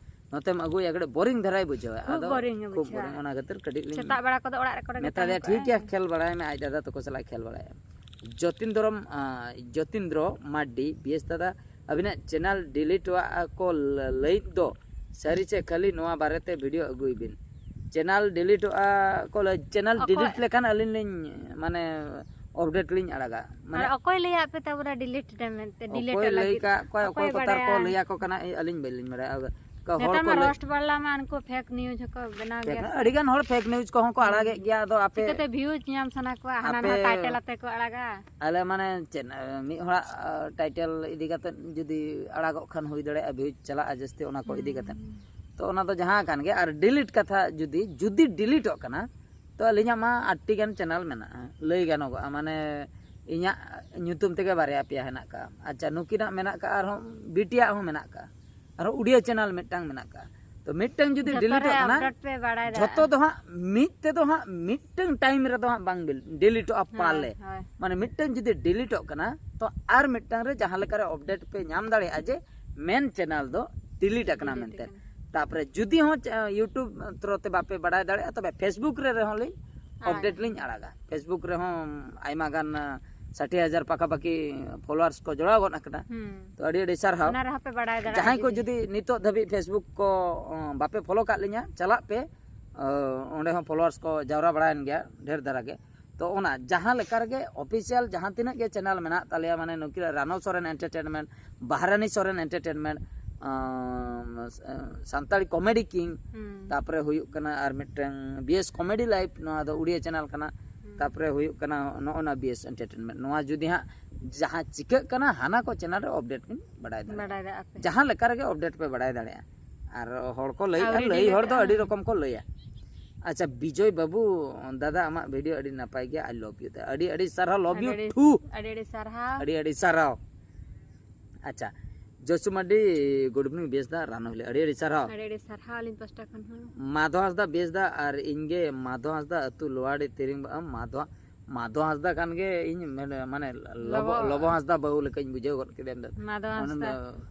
ᱱᱚᱛᱮᱢ ᱟᱹᱜᱩᱭᱟ ᱠᱟᱹᱴᱤᱡ ᱵᱳᱨᱤᱝ ᱫᱷᱟᱨᱟᱭ ᱵᱩᱡᱷᱟᱹᱣᱟ᱾ ᱠᱷᱩᱵ ᱟᱫᱚ ᱵᱳᱨᱤᱝ ᱮ ᱠᱷᱩᱵ ᱵᱩᱡᱷᱟᱹᱣᱟ᱾ ᱵᱳᱨᱤᱝ, ᱚᱱᱟ ᱠᱷᱟᱹᱛᱤᱨ ᱠᱟᱹᱴᱤᱡ ᱞᱤᱧ ᱥᱮᱛᱟᱜ ᱵᱮᱲᱟ ᱠᱚᱫᱚ ᱚᱲᱟᱜ ᱨᱮ ᱠᱚᱨᱮ ᱜᱮ ᱢᱮᱛᱟ ᱛᱟᱦᱮᱸ ᱫᱮᱭᱟ, ᱠᱚᱜᱼᱟᱭ᱾ ᱴᱷᱤᱠ ᱜᱮᱭᱟ, ᱠᱷᱮᱞ ᱵᱟᱲᱟᱭ ᱢᱮ, ᱟᱡ ᱫᱟᱫᱟ ᱛᱟᱠᱚ ᱥᱟᱞᱟᱜ ᱠᱷᱮᱞ ᱵᱟᱲᱟᱭᱟ᱾ ᱡᱚᱛᱤᱱᱫᱨᱚᱢ, ᱟᱸ, ᱡᱚᱛᱤᱱᱫᱨᱚ ᱢᱟᱨᱰᱤ, ᱵᱤᱭᱮᱥ ᱫᱟᱫᱟ, ᱟᱹᱵᱤᱱᱟᱜ ᱪᱮᱱᱮᱞ ᱰᱤᱞᱤᱴᱚᱜᱼᱟ ᱠᱚ ᱞᱟᱹ-, ᱞᱟᱹᱭᱮᱫ ᱫᱚ, ᱥᱟᱹᱨᱤ ᱪᱮ ᱠᱷᱟᱹᱞᱤ ᱱᱚᱣᱟ ᱵᱟᱨᱮᱛᱮ ᱵᱷᱤᱰᱤᱭᱳ ᱟᱹᱜᱩᱭ ᱵᱤᱱ᱾ ᱪᱮᱱᱮᱞ ᱰᱤᱞᱤᱴᱚᱜᱼᱟ ᱠᱚ ᱞᱟᱹᱭ, ᱪᱮᱱᱮᱞ ᱚᱠᱚᱭ? ᱰᱤᱞᱤᱴ ᱞᱮᱠᱷᱟᱱ ᱟᱹᱞᱤᱧ ᱞᱤᱧ ᱢᱟᱱᱮ ᱟᱯᱰᱮᱴ ᱞᱤᱧ ᱟᱲᱟᱜᱟ᱾ ᱢᱟᱱᱮ ᱢᱟᱱᱮ ᱚᱠᱚᱭ ᱞᱟᱹᱭᱟᱫ ᱯᱮ ᱛᱟᱵᱚᱱᱟ ᱰᱤᱞᱤᱴ ᱢᱮᱱᱛᱮ, ᱰᱤᱞᱤᱴ ᱚᱠᱚᱭ ᱞᱟᱹᱭ ᱞᱟᱹᱜᱤᱫ? ᱠᱟᱜ ᱠᱚᱣᱟ, ᱚᱠᱚᱭ ᱚᱠᱚᱭ ᱠᱚ ᱛᱟᱨ ᱠᱚ ᱵᱟᱰᱟᱭᱟ? ᱞᱟᱹᱭ ᱟᱠᱚ ᱠᱟᱱᱟ, ᱤᱧ, ᱟᱹᱞᱤᱧ ᱵᱟᱹᱞᱤᱧ ᱵᱟᱲᱟᱭᱟ᱾ ᱟᱫᱚ ᱠᱟ-, ᱦᱚᱲ ᱱᱮᱛᱟᱨ ᱠᱚ ᱢᱟ ᱞᱟᱹᱭ ᱨᱳᱥᱴ ᱵᱟᱞᱟ ᱢᱟ ᱩᱱᱠᱩ ᱯᱷᱮᱠ ᱱᱤᱭᱩᱡᱽ ᱦᱚᱸᱠᱚ ᱵᱮᱱᱟᱣ ᱯᱷᱮᱠ ᱜᱮᱭᱟ ᱱᱟ-, ᱥᱮ᱾ ᱟᱹᱰᱤ ᱜᱟᱱ ᱦᱚᱲ ᱯᱷᱮᱠ ᱱᱤᱭᱩᱡᱽ ᱠᱚᱦᱚᱸ ᱠᱚ ᱦᱩᱸ᱾ ᱟᱲᱟᱜᱮᱫ ᱜᱮᱭᱟ᱾ ᱟᱫᱚ ᱟᱯᱮ ᱪᱤᱠᱟᱹᱛᱮ ᱵᱷᱤᱭᱩᱡᱽ ᱧᱟᱢ ᱥᱟᱱᱟ ᱠᱚᱣᱟ, ᱦᱟᱱᱟ ᱟᱯᱮ ᱱᱚᱣᱟ ᱴᱟᱭᱴᱮᱞ ᱟᱛᱮ ᱠᱚ ᱟᱲᱟᱜᱟ᱾ ᱟᱞᱮ ᱢᱟᱱᱮ ᱪᱮᱫ, ᱢᱤᱫ ᱦᱚᱲᱟᱜ ᱴᱟᱭᱴᱮᱞ ᱤᱫᱤ ᱠᱟᱛᱮ ᱡᱩᱫᱤ ᱟᱲᱟᱜᱚᱜ ᱠᱷᱟᱱ ᱦᱩᱭ ᱫᱟᱲᱮᱭᱟᱜᱼᱟ ᱵᱷᱤᱭᱩᱡᱽ ᱪᱟᱞᱟᱜᱼᱟ ᱡᱟᱹᱥᱛᱤ ᱚᱱᱟ ᱠᱚ ᱤᱫᱤ ᱠᱟᱛᱮ᱾ ᱛᱚ ᱚᱱᱟ ᱫᱚ ᱡᱟᱦᱟᱸ ᱠᱟᱱ ᱜᱮ, ᱟᱨ ᱰᱤᱞᱤᱴ ᱠᱟᱛᱷᱟ ᱡᱩᱫᱤ, ᱡᱩᱫᱤ ᱰᱤᱞᱤᱴᱚᱜ ᱠᱟᱱᱟ, ᱛᱚ ᱟᱹᱞᱤᱧᱟᱜ ᱢᱟ ᱟᱴᱴᱤ ᱜᱟᱱ ᱪᱮᱱᱮᱞ ᱢᱮᱱᱟᱜᱼᱟ, ᱞᱟᱹᱭ ᱜᱟᱱᱚᱜᱚᱜᱼᱟ, ᱢᱟᱱᱮ ᱤᱧᱟᱹᱜ ᱧᱩᱛᱩᱢ ᱛᱮᱜᱮ ᱵᱟᱨᱭᱟ ᱯᱮᱭᱟ ᱦᱮᱱᱟᱜ ᱠᱟᱜᱼᱟ᱾ ᱟᱪᱪᱷᱟ, ᱱᱩᱠᱤᱱᱟᱜ ᱢᱮᱱᱟᱜ ᱠᱟᱜᱼᱟ, ᱟᱨᱦᱚᱸ ᱵᱤᱴᱤᱭᱟᱜ ᱦᱚᱸ ᱢᱮᱱᱟᱜ ᱠᱟᱜᱼᱟ, ᱟᱨᱦᱚᱸ ᱩᱰᱤᱭᱟ ᱪᱮᱱᱮᱞ ᱢᱤᱫᱴᱟᱝ ᱢᱮᱱᱟᱜ ᱠᱟᱜᱼᱟ᱾ ᱛᱚ ᱢᱤᱫᱴᱟᱝ ᱡᱩᱫᱤ ᱡᱚᱛᱚ ᱰᱤᱞᱤᱴᱚᱜ ᱨᱮ ᱠᱟᱱᱟ, ᱟᱯᱰᱮᱴ ᱯᱮ ᱵᱟᱲᱟᱭ ᱫᱟ᱾ ᱡᱷᱚᱛᱚ ᱫᱚ ᱦᱟᱸᱜ ᱢᱤᱫ ᱛᱮᱫᱚ ᱦᱟᱸᱜ ᱢᱤᱫᱴᱟᱝ ᱴᱟᱭᱤᱢ ᱨᱮᱫᱚ ᱦᱟᱸᱜ ᱵᱟᱝ ᱰᱤᱞᱤᱴᱚᱜᱼᱟ ᱦᱳᱭ, ᱯᱟᱞᱮ᱾ ᱦᱳᱭ᱾ ᱢᱟᱱᱮ ᱢᱤᱫᱴᱟᱝ ᱡᱩᱫᱤ ᱰᱤᱞᱤᱴᱚᱜ ᱠᱟᱱᱟ, ᱛᱚ ᱟᱨ ᱢᱤᱫᱴᱟᱝ ᱨᱮ ᱡᱟᱦᱟᱸ ᱞᱮᱠᱟᱨᱮ ᱟᱯᱰᱮᱴ ᱯᱮ ᱧᱟᱢ ᱫᱟᱲᱮᱭᱟᱜᱼᱟ ᱡᱮ ᱢᱮᱱ ᱪᱮᱱᱮᱞ ᱫᱚ ᱰᱤᱞᱤᱴ ᱟᱠᱟᱱᱟ ᱰᱤᱞᱤᱴ ᱢᱮᱱᱛᱮ᱾ ᱟᱠᱟᱱᱟ᱾ ᱛᱟᱯᱚᱨᱮ ᱡᱩᱫᱤ ᱦᱚᱸ ᱪᱮ-, YouTube ᱛᱷᱨᱳ ᱛᱮ ᱵᱟᱯᱮ ᱵᱟᱲᱟᱭ ᱫᱟᱲᱮᱭᱟᱜᱼᱟ, ᱛᱚᱵᱮ Facebook ᱨᱮ ᱨᱮᱦᱚᱸ ᱞᱤᱧ ᱟᱲᱟᱜᱟ᱾ ᱟᱯᱰᱮᱴ ᱞᱤᱧ ᱟᱲᱟᱜᱟ᱾ Facebook ᱨᱮᱦᱚᱸ ᱟᱭᱢᱟ ᱜᱟᱱ, ᱥᱟᱴᱷᱤ ᱦᱟᱡᱟᱨ ᱯᱟᱠᱟᱯᱟᱠᱤ ᱯᱷᱚᱞᱳᱣᱟᱨᱥ ᱠᱚ ᱡᱚᱲᱟᱣ ᱜᱚᱫ ᱟᱠᱟᱱᱟ᱾ ᱦᱩᱸ᱾ ᱛᱚ ᱟᱹᱰᱤ ᱟᱹᱰᱤ ᱥᱟᱨᱦᱟᱣ᱾ ᱚᱱᱟ ᱨᱮᱦᱚᱸ ᱯᱮ ᱵᱟᱲᱟᱭ ᱫᱟᱲᱮᱭᱟᱜᱼᱟ ᱡᱟᱦᱟᱸᱭ ᱠᱚ ᱡᱩᱫᱤ᱾ ᱡᱩᱫᱤ ᱱᱤᱛᱚᱜ ᱫᱷᱟᱹᱵᱤᱡ Facebook ᱠᱚ, ᱚ, ᱵᱟᱯᱮ ᱯᱷᱚᱞᱳ ᱠᱟᱜ ᱞᱤᱧᱟ, ᱪᱟᱞᱟᱜ ᱯᱮ᱾ ᱚ, ᱚᱸᱰᱮ ᱦᱚᱸ ᱯᱷᱚᱞᱳᱣᱟᱨᱥ ᱠᱚ ᱡᱟᱣᱨᱟ ᱵᱟᱲᱟᱭᱮᱱ ᱜᱮᱭᱟ ᱰᱷᱮᱨ ᱫᱷᱟᱨᱟ ᱜᱮ᱾ ᱛᱚ ᱚᱱᱟ ᱡᱟᱦᱟᱸ ᱞᱮᱠᱟ ᱨᱮᱜᱮ ᱚᱯᱷᱤᱥᱤᱭᱟᱞ ᱡᱟᱦᱟᱸ ᱛᱤᱱᱟᱹᱜ ᱜᱮ ᱪᱮᱱᱮᱞ ᱢᱮᱱᱟᱜ ᱛᱟᱞᱮᱭᱟ, ᱢᱟᱱᱮ ᱱᱩᱠᱤᱱᱟᱜ ᱨᱟᱱᱚ ᱥᱚᱨᱮᱱ ᱮᱱᱴᱟᱨᱴᱮᱱᱢᱮᱱᱴ, ᱵᱟᱦᱨᱟᱱᱤ ᱥᱚᱨᱮᱱ ᱮᱱᱴᱟᱨᱴᱮᱱᱢᱮᱱᱴ, ᱟᱢ, ᱥᱟᱱᱛᱟᱲᱤ ᱠᱚᱢᱮᱰᱤ ᱠᱤᱝ, ᱦᱩᱸ᱾ ᱛᱟᱯᱚᱨᱮ ᱦᱩᱭᱩᱜ ᱠᱟᱱᱟ ᱟᱨ ᱢᱤᱫᱴᱟᱝ ᱵᱤ ᱮᱥ ᱠᱚᱢᱮᱰᱤ ᱞᱟᱭᱤᱵᱷ, ᱱᱚᱣᱟ ᱫᱚ ᱩᱲᱤᱭᱟ ᱪᱮᱱᱮᱞ ᱠᱟᱱᱟ᱾ ᱦᱩᱸ᱾ ᱛᱟᱯᱚᱨᱮ ᱦᱩᱭᱩᱜ ᱠᱟᱱᱟ ᱱᱚᱜᱼᱚ ᱱᱟ ᱵᱤ ᱮᱥ ᱮᱱᱴᱟᱨᱴᱮᱱᱢᱮᱱᱴ᱾ ᱱᱚᱣᱟ ᱡᱩᱫᱤ ᱦᱟᱸᱜ ᱡᱟᱦᱟᱸ ᱪᱤᱠᱟᱹᱜ ᱠᱟᱱᱟ ᱦᱟᱱᱟ ᱠᱚ ᱪᱮᱱᱮᱞ ᱨᱮ ᱟᱯᱰᱮᱴ ᱵᱤᱱ ᱵᱟᱰᱟᱭ ᱫᱟᱲᱮᱭᱟᱜᱼᱟ᱾ ᱵᱟᱰᱟᱭ ᱫᱟᱲᱮᱭᱟᱜᱼᱟ ᱯᱮ᱾ ᱡᱟᱦᱟᱸ ᱞᱮᱠᱟ ᱨᱮᱜᱮ ᱟᱯᱰᱮᱴ ᱯᱮ ᱵᱟᱰᱟᱭ ᱫᱟᱲᱮᱭᱟᱜᱼᱟ᱾ ᱟᱨ ᱦᱚᱲ ᱠᱚ ᱞᱟᱹᱭᱮᱫᱼᱟ, ᱟᱹᱣᱨᱤ ᱞᱟᱹᱭ ᱦᱚᱲ ᱫᱚ ᱰᱤᱞᱤᱴᱚᱜᱼᱟ᱾ ᱟᱹᱰᱤ ᱨᱚᱠᱚᱢ ᱠᱚ ᱞᱟᱹᱭᱟ᱾ ᱟᱪᱪᱷᱟ, ᱵᱤᱡᱚᱭ ᱵᱟᱹᱵᱩ, ᱫᱟᱫᱟ ᱟᱢᱟᱜ ᱵᱷᱤᱰᱤᱭᱳ ᱟᱹᱰᱤ ᱱᱟᱯᱟᱭ ᱜᱮᱭᱟ, ᱟᱭ ᱞᱚᱵᱷ ᱭᱩ᱾ ᱟᱹᱰᱤ ᱟᱹᱰᱤ ᱥᱟᱨᱦᱟᱣ, ᱞᱚᱵᱷ ᱭᱩ ᱟᱹᱰᱤ ᱟᱹᱰᱤ, ᱴᱩ᱾ ᱟᱹᱰᱤ ᱟᱹᱰᱤ ᱥᱟᱨᱦᱟᱣ᱾ ᱟᱹᱰᱤ ᱟᱹᱰᱤ ᱥᱟᱨᱦᱟᱣ᱾ ᱟᱪᱪᱷᱟ, ᱡᱚᱥᱩ ᱢᱟᱨᱰᱤ, ᱜᱩᱰ ᱤᱵᱷᱤᱱᱤᱝ ᱵᱮᱥ ᱫᱟ, ᱨᱟᱱᱩ ᱦᱤᱞᱤ, ᱟᱹᱰᱤ ᱟᱹᱰᱤ ᱥᱟᱨᱦᱟᱣ᱾ ᱟᱹᱰᱤ ᱟᱹᱰᱤ ᱥᱟᱨᱦᱟᱣ ᱟᱹᱞᱤᱧ ᱯᱟᱥᱴᱟ ᱠᱷᱚᱱ ᱦᱚᱸ᱾ ᱢᱟᱫᱷᱚ ᱦᱟᱸᱥᱫᱟ ᱵᱮᱥ ᱫᱟ, ᱟᱨ ᱤᱧ ᱜᱮ ᱢᱟᱫᱷᱚ ᱦᱟᱸᱥᱫᱟ, ᱟᱹᱛᱩ ᱞᱳᱣᱟᱲᱤ ᱛᱤᱨᱤᱝ ᱵᱟ-, ᱢᱟᱫᱷᱚ, ᱢᱟᱫᱷᱚ ᱦᱟᱸᱥᱫᱟ ᱠᱷᱟᱱ ᱜᱮ ᱤᱧ ᱢᱮᱱ-, ᱢᱟᱱᱮ ᱞᱚᱵᱚ, ᱞᱚᱵᱚ᱾ ᱞᱚᱵᱚ ᱦᱟᱸᱥᱫᱟ ᱵᱟᱹᱦᱩ ᱞᱮᱠᱟᱧ ᱵᱩᱡᱷᱟᱹᱣ ᱜᱚᱫ ᱠᱮᱫᱟ ᱤᱧ ᱫᱚ᱾ ᱢᱟᱫᱷᱚ ᱢᱟᱱᱮ ᱦᱟᱸᱥᱫᱟ᱾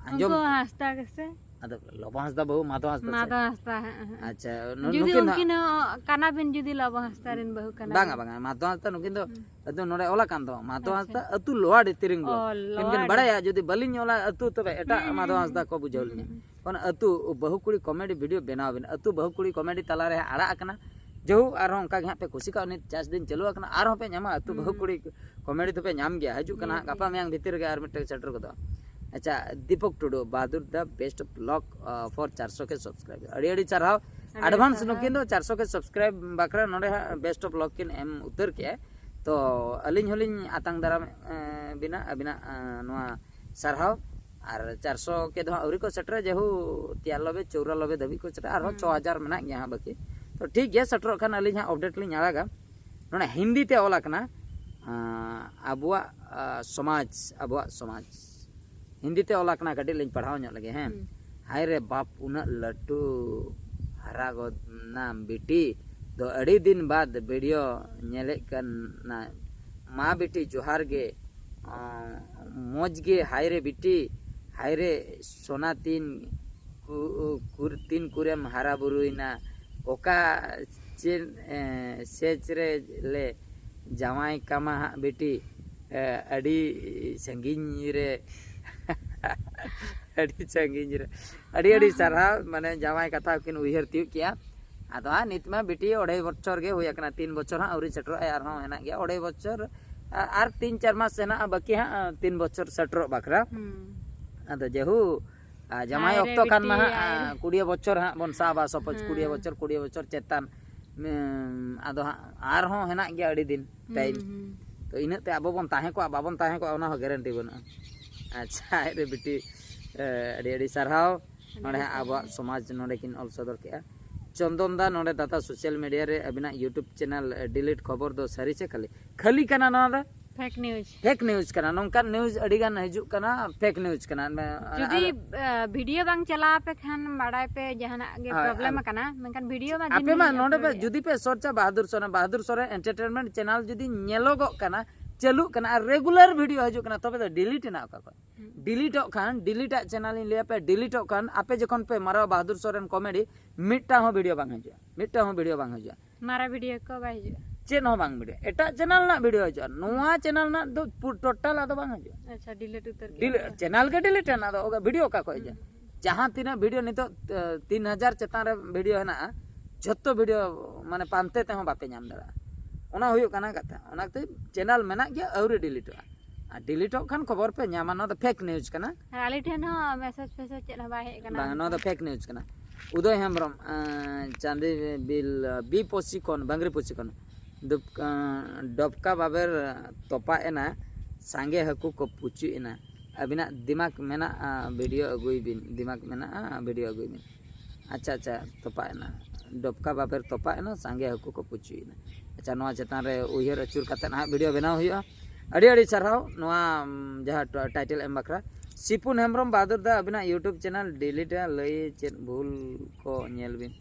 ᱟᱸᱡᱚᱢ ᱩᱱᱠᱩ ᱦᱟᱸᱥᱫᱟ ᱜᱮᱥᱮ? ᱟᱫᱚ ᱞᱚᱵᱚ ᱦᱟᱸᱥᱫᱟ ᱵᱟᱹᱦᱩ ᱢᱟᱫᱷᱚ ᱦᱟᱸᱥᱫᱟ ᱥᱮ? ᱢᱟᱫᱷᱚ ᱦᱟᱸᱥᱫᱟ, ᱦᱮᱸ, ᱦᱮᱸ᱾ ᱟᱪᱪᱷᱟ, ᱱᱩ-, ᱡᱩᱫᱤ ᱱᱩᱠᱤᱱ ᱫᱚ ᱩᱱᱠᱤᱱ ᱦᱚᱸ ᱠᱟᱱᱟ ᱵᱤᱱ, ᱡᱩᱫᱤ ᱞᱚᱵᱚ ᱦᱟᱸᱥᱫᱟ ᱨᱮᱱ ᱵᱟᱹᱦᱩ ᱠᱟᱱᱟ ᱵᱟᱝᱟ, ᱵᱤᱱ᱾ ᱵᱟᱝᱟ, ᱢᱟᱫᱷᱚ ᱦᱟᱸᱥᱫᱟ ᱱᱩᱠᱤᱱ ᱫᱚ ᱦᱩᱸ᱾ ᱟᱫᱚ ᱱᱚᱰᱮ ᱚᱞ ᱟᱠᱟᱱ ᱫᱚ ᱢᱟᱫᱷᱚ ᱟᱪᱪᱷᱟ᱾ ᱦᱟᱸᱥᱫᱟ ᱟᱹᱛᱩ ᱞᱳᱣᱟᱲᱤ ᱛᱤᱨᱤᱝ ᱵᱚ᱾ ᱚ, ᱮᱱᱠᱷᱟᱱ ᱞᱳᱣᱟᱲᱤ᱾ ᱵᱟᱲᱟᱭᱟ, ᱡᱩᱫᱤ ᱵᱟᱹᱞᱤᱧ ᱚᱞᱟ ᱟᱹᱛᱩ, ᱛᱚᱵᱮ ᱮᱴᱟᱜ ᱦᱩᱸ, ᱢᱟᱫᱷᱚ ᱦᱩᱸ, ᱦᱟᱸᱥᱫᱟ ᱠᱚ ᱵᱩᱡᱷᱟᱹᱣ ᱦᱩᱸ, ᱞᱤᱧᱟ᱾ ᱦᱩᱸ᱾ ᱚᱱᱟ ᱟᱹᱛᱩ ᱵᱟᱹᱦᱩ ᱠᱩᱲᱤ ᱠᱚᱢᱮᱰᱤ ᱵᱷᱤᱰᱤᱭᱳ ᱵᱮᱱᱟᱣ ᱵᱤᱱ, ᱟᱹᱛᱩ ᱵᱟᱹᱦᱩ ᱠᱩᱲᱤ ᱠᱚᱢᱮᱰᱤ ᱛᱟᱞᱟᱨᱮ ᱟᱲᱟᱜ ᱟᱠᱟᱱᱟ᱾ ᱡᱟᱭᱦᱳᱠ, ᱟᱨᱦᱚᱸ ᱚᱱᱠᱟ ᱜᱮ ᱦᱟᱸᱜ ᱯᱮ ᱠᱩᱥᱤ ᱠᱟᱜᱼᱟ, ᱩᱱᱤ ᱪᱟᱥ ᱫᱤᱱ ᱪᱟᱹᱞᱩ ᱟᱠᱟᱱᱟ, ᱟᱨᱦᱚᱸ ᱯᱮ ᱧᱟᱢᱟ ᱟᱹᱛᱩ ᱵᱟᱹᱦᱩ ᱦᱩᱸ᱾ ᱠᱩᱲᱤ ᱠᱚᱢᱮᱰᱤ ᱫᱚᱯᱮ ᱧᱟᱢ ᱜᱮᱭᱟ᱾ ᱦᱤᱡᱩᱜ ᱠᱟᱱᱟ ᱦᱟᱸᱜ, ᱦᱩᱸ, ᱜᱟᱯᱟ ᱦᱩᱸ᱾ ᱢᱮᱭᱟᱝ ᱵᱷᱤᱛᱤᱨ ᱨᱮᱜᱮ ᱟᱨ ᱢᱤᱫᱴᱟᱝ ᱥᱮᱴᱮᱨ ᱜᱚᱫᱚᱜᱼᱟ᱾ ᱟᱪᱪᱷᱟ, ᱫᱤᱯᱚᱠ ᱴᱩᱰᱩ, ᱵᱟᱦᱟᱫᱩᱨ ᱫᱟ ᱵᱮᱥᱴ ᱵᱞᱚᱜ, ᱟᱸ, ᱯᱷᱚᱨ ᱪᱟᱨᱥᱚ ᱠᱮ ᱥᱟᱵᱥᱠᱨᱟᱭᱵᱟᱨ᱾ ᱟᱹᱰᱤ ᱟᱹᱰᱤ ᱪᱟᱨᱦᱟᱣ᱾ ᱟᱹᱰᱤ ᱮᱰᱵᱷᱟᱱᱥ ᱥᱟᱨᱦᱟᱣ᱾ ᱱᱩᱠᱤᱱ ᱫᱚ ᱪᱟᱨᱥᱚ ᱠᱮ ᱥᱟᱵᱥᱠᱨᱟᱭᱤᱵ ᱵᱟᱠᱷᱨᱟ ᱱᱚᱰᱮ ᱦᱟᱸᱜ ᱵᱮᱥᱴ ᱚᱯᱷ ᱞᱚᱠ ᱠᱤᱱ ᱮᱢ ᱩᱛᱟᱹᱨ ᱠᱮᱜᱼᱟ᱾ ᱛᱚ ᱟᱹᱞᱤᱧ ᱦᱚᱸᱞᱤᱧ ᱟᱛᱟᱝ ᱫᱟᱨᱟᱢ, ᱮᱸ, ᱵᱤᱱᱟ ᱟᱹᱵᱤᱱᱟᱜ, ᱮᱸ, ᱱᱚᱣᱟ ᱥᱟᱨᱦᱟᱣ᱾ ᱟᱨ ᱪᱟᱨᱥᱚ ᱠᱮ ᱫᱚ ᱦᱟᱸᱜ ᱟᱹᱣᱨᱤ ᱠᱚ ᱥᱮᱴᱮᱨᱟ, ᱡᱮᱦᱩ ᱛᱤᱭᱟᱞᱚᱵᱮ, ᱪᱚᱣᱨᱟᱞᱚᱵᱮ ᱫᱷᱟᱹᱵᱤᱡ ᱠᱚ ᱥᱮᱴᱮᱨᱟ, ᱟᱨᱦᱚᱸ ᱦᱩᱸ᱾ ᱪᱷᱚ ᱦᱟᱡᱟᱨ ᱢᱮᱱᱟᱜ ᱜᱮᱭᱟ ᱦᱟᱸᱜ ᱵᱟᱹᱠᱤ᱾ ᱛᱚ ᱴᱷᱤᱠ ᱜᱮᱭᱟ, ᱥᱮᱴᱮᱨᱚᱜ ᱠᱷᱟᱱ ᱟᱹᱞᱤᱧ ᱦᱟᱸᱜ ᱟᱯᱰᱮᱴ ᱞᱤᱧ ᱟᱲᱟᱜᱟ᱾ ᱱᱚᱰᱮ ᱦᱤᱱᱫᱤ ᱛᱮ ᱚᱞ ᱟᱠᱟᱱᱟ, ᱟᱸ, ᱟᱵᱚᱣᱟᱜ, ᱟᱸ, ᱥᱚᱢᱟᱡᱽ, ᱟᱵᱚᱣᱟᱜ ᱥᱚᱢᱟᱡᱽ᱾ ᱦᱤᱱᱫᱤ ᱛᱮ ᱚᱞ ᱟᱠᱟᱱᱟ, ᱠᱟᱹᱴᱤᱡ ᱞᱤᱧ ᱯᱟᱲᱦᱟᱣ ᱧᱚᱜ ᱞᱮᱜᱮ, ᱦᱮᱸ᱾ ᱦᱩᱸ᱾ ᱦᱟᱭ ᱨᱮ ᱵᱟᱯ, ᱩᱱᱟᱹᱜ ᱞᱟᱹᱴᱩ ᱦᱟᱨᱟ ᱜᱚᱫ ᱱᱟᱢ ᱵᱤᱴᱤ, ᱫᱚ ᱟᱹᱰᱤ ᱫᱤᱱ ᱵᱟᱫ ᱵᱷᱤᱰᱤᱭᱳ ᱧᱮᱞᱮᱫ ᱠᱟᱱᱟ᱾ ᱢᱟ ᱵᱤᱴᱤ ᱡᱚᱦᱟᱨ ᱜᱮ, ᱟᱸ, ᱢᱚᱡᱽ ᱜᱮ, ᱦᱟᱭ ᱨᱮ ᱵᱤᱴᱤ, ᱦᱟᱭ ᱨᱮ ᱥᱳᱱᱟ ᱛᱤᱱ ᱠᱩ-, ᱠᱩᱨ-, ᱛᱤᱱ ᱠᱚᱨᱮᱢ ᱦᱟᱨᱟ ᱵᱩᱨᱩᱭᱮᱱᱟ? ᱚᱠᱟ ᱪᱮᱫ, ᱮᱸ, ᱥᱮᱪ ᱨᱮ ᱞᱮ ᱡᱟᱶᱟᱭ ᱠᱟᱢᱟ ᱦᱟᱸᱜ ᱵᱤᱴᱤ? ᱮᱸ, ᱟᱹᱰᱤ ᱥᱟᱺᱜᱤᱧ ᱨᱮ, ᱟᱹᱰᱤ ᱥᱟᱺᱜᱤᱧ ᱨᱮ᱾ ᱟᱹᱰᱤ ᱟᱹᱰᱤ ᱥᱟᱨᱦᱟᱣ, ᱢᱟᱱᱮ ᱡᱟᱶᱟᱭ ᱠᱟᱛᱷᱟ ᱠᱤᱱ ᱩᱭᱦᱟᱹᱨ ᱛᱤᱭᱳᱜ ᱠᱮᱜᱼᱟ᱾ ᱟᱫᱚ ᱦᱟᱸᱜ ᱱᱤᱛ ᱢᱟ ᱵᱤᱴᱤ ᱚᱲᱟᱭ ᱵᱚᱪᱷᱚᱨ ᱜᱮ ᱦᱩᱭ ᱟᱠᱟᱱᱟ, ᱛᱤᱱ ᱵᱚᱪᱷᱚᱨ ᱦᱟᱸᱜ ᱟᱹᱣᱨᱤ ᱥᱮᱴᱮᱨᱚᱜᱼᱟ, ᱟᱨᱦᱚᱸ ᱦᱮᱱᱟᱜ ᱜᱮᱭᱟ ᱚᱲᱟᱭ ᱵᱚᱪᱷᱚᱨ, ᱟ-, ᱟᱨ ᱛᱤᱱ ᱪᱟᱨ ᱢᱟᱥ ᱦᱮᱱᱟᱜᱼᱟ ᱵᱟᱹᱠᱤ ᱦᱟᱸᱜ, ᱛᱤᱱ ᱵᱚᱪᱷᱚᱨ ᱥᱮᱴᱮᱨᱚᱜ ᱵᱟᱠᱷᱨᱟ᱾ ᱦᱩᱸ᱾ ᱟᱫᱚ ᱡᱮᱦᱩ ᱟᱨ ᱡᱟᱢᱟᱭ ᱦᱟᱭ ᱨᱮ ᱚᱠᱛᱚ ᱠᱷᱟᱱ ᱢᱟ ᱵᱤᱴᱤ, ᱦᱟᱸᱜ ᱦᱟᱭ ᱨᱮ᱾ ᱠᱩᱲᱤ ᱵᱚᱪᱷᱚᱨ ᱦᱟᱸᱜ ᱵᱚᱱ ᱥᱟᱵᱟ, ᱥᱟᱯᱳᱡᱽ ᱦᱮᱸ᱾ ᱠᱩᱲᱤ ᱵᱚᱪᱷᱚᱨ, ᱠᱩᱲᱤ ᱵᱚᱪᱷᱚᱨ ᱪᱮᱛᱟᱱ᱾ ᱩᱢ, ᱟᱫᱚ ᱦᱟᱸᱜ ᱟᱨᱦᱚᱸ ᱦᱮᱱᱟᱜ ᱜᱮᱭᱟ ᱟᱹᱰᱤ ᱫᱤᱱ ᱦᱩᱸ, ᱴᱟᱭᱤᱢ᱾ ᱦᱩᱸ᱾ ᱛᱚ ᱤᱱᱟᱹᱜ ᱛᱮ ᱟᱵᱚ ᱵᱚᱱ ᱛᱟᱦᱮᱸ ᱠᱚᱜᱼᱟ, ᱵᱟᱵᱚᱱ ᱛᱟᱦᱮᱸ ᱠᱚᱜᱼᱟ, ᱚᱱᱟ ᱦᱚᱸ ᱜᱮᱨᱮᱱᱴᱤ ᱵᱟᱹᱱᱩᱜᱼᱟ᱾ ᱟᱪᱪᱷᱟ, ᱦᱟᱭ ᱨᱮ ᱵᱤᱴᱤ, ᱮ, ᱟᱹᱰᱤ ᱟᱹᱰᱤ ᱥᱟᱨᱦᱟᱣ᱾ ᱟᱹᱰᱤ ᱱᱚᱰᱮ ᱦᱟᱸᱜ ᱥᱟᱨᱦᱟᱣ᱾ ᱟᱵᱚᱣᱟᱜ ᱥᱚᱢᱟᱡᱽ ᱱᱚᱰᱮ ᱠᱤᱱ ᱚᱞ ᱥᱚᱫᱚᱨ ᱠᱮᱜᱼᱟ᱾ ᱪᱚᱱᱫᱚᱱ ᱫᱟ ᱱᱚᱰᱮ ᱫᱟᱫᱟ ᱥᱳᱥᱟᱞ ᱢᱤᱰᱤᱭᱟ ᱨᱮ ᱟᱹᱵᱤᱱᱟᱜ YouTube ᱪᱮᱱᱮᱞ, ᱮ, ᱰᱤᱞᱤᱴ ᱠᱷᱚᱵᱚᱨ ᱫᱚ ᱥᱟᱹᱨᱤ ᱪᱮ ᱠᱷᱟᱹᱞᱤ? ᱠᱷᱟᱹᱞᱤ ᱠᱟᱱᱟ ᱱᱚᱣᱟ ᱫᱚ᱾ Fake news. ᱯᱷᱮᱠ ᱱᱤᱭᱩᱡᱽ ᱠᱟᱱᱟ, ᱱᱚᱝᱠᱟᱱ ᱱᱤᱭᱩᱡᱽ ᱟᱹᱰᱤ ᱜᱟᱱ ᱦᱤᱡᱩᱜ ᱠᱟᱱᱟ, ᱯᱷᱮᱠ ᱱᱤᱭᱩᱡᱽ ᱠᱟᱱᱟ᱾ ᱢᱮ-, ᱡᱩᱫᱤ, ᱟᱨ ᱟ, ᱵᱷᱤᱰᱤᱭᱳ ᱵᱟᱝ ᱪᱟᱞᱟᱣ ᱟᱯᱮ ᱠᱷᱟᱱ ᱵᱟᱲᱟᱭ ᱯᱮ ᱡᱟᱦᱟᱱᱟᱜ ᱜᱮ ᱦᱳᱭ, ᱯᱨᱚᱵᱞᱮᱢ ᱟᱨ ᱟᱠᱟᱱᱟ, ᱢᱮᱱᱠᱷᱟᱱ ᱵᱷᱤᱰᱤᱭᱳ ᱢᱟ ᱟᱯᱮ ᱫᱤᱱ ᱢᱟ ᱜᱮᱞᱤᱧ ᱱᱚᱰᱮ ᱯᱮ, ᱟᱯᱞᱳᱰᱮᱜᱼᱟ᱾ ᱡᱩᱫᱤ ᱯᱮ ᱥᱚᱨᱪᱟ ᱵᱟᱦᱟᱫᱩᱨ ᱥᱚᱨᱮᱱ, ᱵᱟᱦᱟᱫᱩᱨ ᱥᱚᱨᱮᱱ ᱮᱱᱴᱟᱨᱴᱮᱱᱢᱮᱱᱴ ᱪᱮᱱᱮᱞ ᱡᱩᱫᱤ ᱧᱮᱞᱚᱜᱚᱜ ᱠᱟᱱᱟ, ᱪᱟᱹᱞᱩᱜ ᱠᱟᱱᱟ ᱟᱨ ᱨᱮᱜᱩᱞᱟᱨ ᱵᱷᱤᱰᱤᱭᱳ ᱦᱤᱡᱩᱜ ᱠᱟᱱᱟ, ᱛᱚᱵᱮ ᱫᱚ ᱰᱤᱞᱤᱴ ᱮᱱᱟ ᱚᱠᱟ ᱠᱷᱚᱱ? ᱦᱩᱸ᱾ ᱰᱤᱞᱤᱴᱚᱜ ᱠᱷᱟᱱ, ᱰᱤᱞᱤᱴᱟᱜ ᱪᱮᱱᱮᱞ ᱤᱧ ᱞᱟᱹᱭ ᱟᱯᱮᱭᱟ, ᱰᱤᱞᱤᱴᱚᱜ ᱠᱷᱟᱱ ᱟᱯᱮ ᱡᱚᱠᱷᱚᱱ ᱯᱮ ᱢᱟᱨᱟᱣᱟ ᱵᱟᱦᱟᱫᱩᱨ ᱥᱚᱨᱮᱱ ᱠᱚᱢᱮᱰᱤ, ᱢᱤᱫᱴᱟᱝ ᱦᱚᱸ ᱵᱷᱤᱰᱤᱭᱳ ᱵᱟᱝ ᱦᱤᱡᱩᱜᱼᱟ, ᱢᱤᱫᱴᱟᱝ ᱦᱚᱸ ᱵᱷᱤᱰᱤᱭᱳ ᱵᱟᱝ ᱦᱤᱡᱩᱜᱼᱟ᱾ ᱢᱟᱨᱟ ᱵᱷᱤᱰᱤᱭᱳ ᱠᱚ ᱵᱟᱭ ᱦᱤᱡᱩᱜᱼᱟ? ᱪᱮᱫ ᱦᱚᱸ ᱵᱟᱝ ᱵᱷᱤᱰᱤᱭᱳ᱾ ᱮᱴᱟᱜ ᱪᱮᱱᱮᱞ ᱨᱮᱱᱟᱜ ᱵᱷᱤᱰᱤᱭᱳ ᱦᱤᱡᱩᱜᱼᱟ, ᱱᱚᱣᱟ ᱪᱮᱱᱮᱞ ᱨᱮᱱᱟᱜ ᱫᱚ ᱯᱩ-, ᱴᱳᱴᱟᱞ ᱟᱫᱚ ᱵᱟᱝ ᱦᱤᱡᱩᱜᱼᱟ᱾ ᱟᱪᱪᱷᱟ, ᱰᱤᱞᱤᱴ ᱩᱛᱟᱹᱨ ᱠᱮᱫ ᱰᱤᱞᱤᱴ, ᱠᱚᱣᱟ᱾ ᱪᱮᱱᱮᱞ ᱜᱮ ᱰᱤᱞᱤᱴ ᱮᱱᱟ, ᱟᱫᱚ ᱵᱷᱤᱰᱤᱭᱳ ᱚᱠᱟ ᱠᱷᱚᱱ ᱦᱤᱡᱩᱜᱼᱟ? ᱦᱩᱸ᱾ ᱡᱟᱦᱟᱸ ᱛᱤᱱᱟᱹᱜ ᱵᱷᱤᱰᱤᱭᱳ ᱱᱤᱛᱚᱜ, ᱮ, ᱛᱤᱱ ᱦᱟᱡᱟᱨ ᱪᱮᱛᱟᱱ ᱨᱮ ᱵᱷᱤᱰᱤᱭᱳ ᱦᱮᱱᱟᱜᱼᱟ, ᱡᱷᱚᱛᱚ ᱵᱷᱤᱰᱤᱭᱳ ᱢᱟᱱᱮ ᱯᱟᱱᱛᱮ ᱛᱮᱦᱚᱸ ᱵᱟᱯᱮ ᱧᱟᱢ ᱫᱟᱲᱮᱭᱟᱜᱼᱟ᱾ ᱚᱱᱟ ᱦᱩᱭᱩᱜ ᱠᱟᱱᱟ ᱠᱟᱛᱷᱟ᱾ ᱚᱱᱟ ᱠᱷᱟᱹᱛᱤᱨ ᱪᱮᱱᱮᱞ ᱢᱮᱱᱟᱜ ᱜᱮᱭᱟ, ᱟᱹᱣᱨᱤ ᱰᱤᱞᱤᱴᱚᱜᱼᱟ᱾ ᱟᱨ ᱰᱤᱞᱤᱴᱚᱜ ᱠᱷᱟᱱ ᱠᱷᱚᱵᱚᱨ ᱯᱮ ᱧᱟᱢᱟ, ᱱᱚᱣᱟ ᱫᱚ ᱯᱷᱮᱠ ᱱᱤᱭᱩᱡᱽ ᱠᱟᱱᱟ᱾ ᱟᱨ ᱟᱞᱮ ᱴᱷᱮᱱ ᱦᱚᱸ ᱢᱮᱥᱮᱡᱽ ᱯᱷᱮᱥᱮᱡᱽ ᱪᱮᱫ ᱦᱚᱸ ᱵᱟᱭ ᱦᱮᱡ ᱠᱟᱱᱟ᱾ ᱵᱟᱝ, ᱱᱚᱣᱟ ᱫᱚ ᱯᱷᱮᱠ ᱱᱤᱭᱩᱡᱽ ᱠᱟᱱᱟ᱾ ᱩᱫᱚᱭ ᱦᱮᱢᱵᱨᱚᱢ, ᱮᱸ, ᱪᱟᱸᱫᱤ ᱵᱤᱞ, ᱵᱤ ᱯᱚᱥᱤ ᱠᱷᱚᱱ, ᱵᱟᱝᱨᱤ ᱯᱚᱥᱤ ᱠᱷᱚᱱ᱾ ᱫᱩᱯ-, ᱮᱸ, ᱰᱚᱵᱠᱟ ᱵᱟᱵᱮᱨ ᱛᱚᱯᱟᱜ ᱮᱱᱟ, ᱥᱟᱸᱜᱮ ᱦᱟᱹᱠᱩ ᱠᱚ ᱯᱩᱪᱩᱡ ᱮᱱᱟ᱾ ᱟᱹᱵᱤᱱᱟᱜ ᱫᱤᱢᱟᱜᱽ ᱢᱮᱱᱟᱜᱼᱟ, ᱵᱷᱤᱰᱤᱭᱳ ᱟᱹᱜᱩᱭ ᱵᱤᱱ, ᱫᱤᱢᱟᱜᱽ ᱢᱮᱱᱟᱜᱼᱟ, ᱵᱷᱤᱰᱤᱭᱳ ᱟᱹᱜᱩᱭ ᱵᱤᱱ᱾ ᱟᱪᱪᱷᱟ, ᱟᱪᱪᱷᱟ, ᱛᱚᱯᱟᱜ ᱮᱱᱟ, ᱰᱚᱵᱠᱟ ᱵᱟᱵᱮᱨ ᱛᱚᱯᱟᱜ ᱮᱱᱟ, ᱥᱟᱸᱜᱮ ᱦᱟᱹᱠᱩ ᱠᱚ ᱯᱩᱪᱩᱡ ᱮᱱᱟ᱾ ᱟᱪᱪᱷᱟ, ᱱᱚᱣᱟ ᱪᱮᱛᱟᱱ ᱨᱮ ᱩᱭᱦᱟᱹᱨ ᱟᱹᱪᱩᱨ ᱠᱟᱛᱮ ᱱᱟᱦᱟᱜ ᱵᱷᱤᱰᱤᱭᱳ ᱵᱮᱱᱟᱣ ᱦᱩᱭᱩᱜᱼᱟ᱾ ᱟᱹᱰᱤ ᱟᱹᱰᱤ ᱥᱟᱨᱦᱟᱣ ᱱᱚᱣᱟ, ᱩᱢ, ᱡᱟᱦᱟᱸ ᱴᱟ-, ᱴᱟᱭᱴᱮᱞ ᱮᱢ ᱵᱟᱠᱷᱨᱟ᱾ ᱥᱤᱯᱩᱱ ᱦᱮᱢᱵᱨᱚᱢ ᱵᱟᱦᱟᱫᱩᱨ ᱫᱟ, ᱟᱹᱵᱤᱱᱟᱜ YouTube ᱪᱮᱱᱮᱞ ᱰᱤᱞᱤᱴ ᱟ, ᱞᱟᱹᱭ ᱪᱮᱫ ᱵᱷᱩᱞ ᱠᱚ ᱧᱮᱞ ᱵᱤᱱ᱾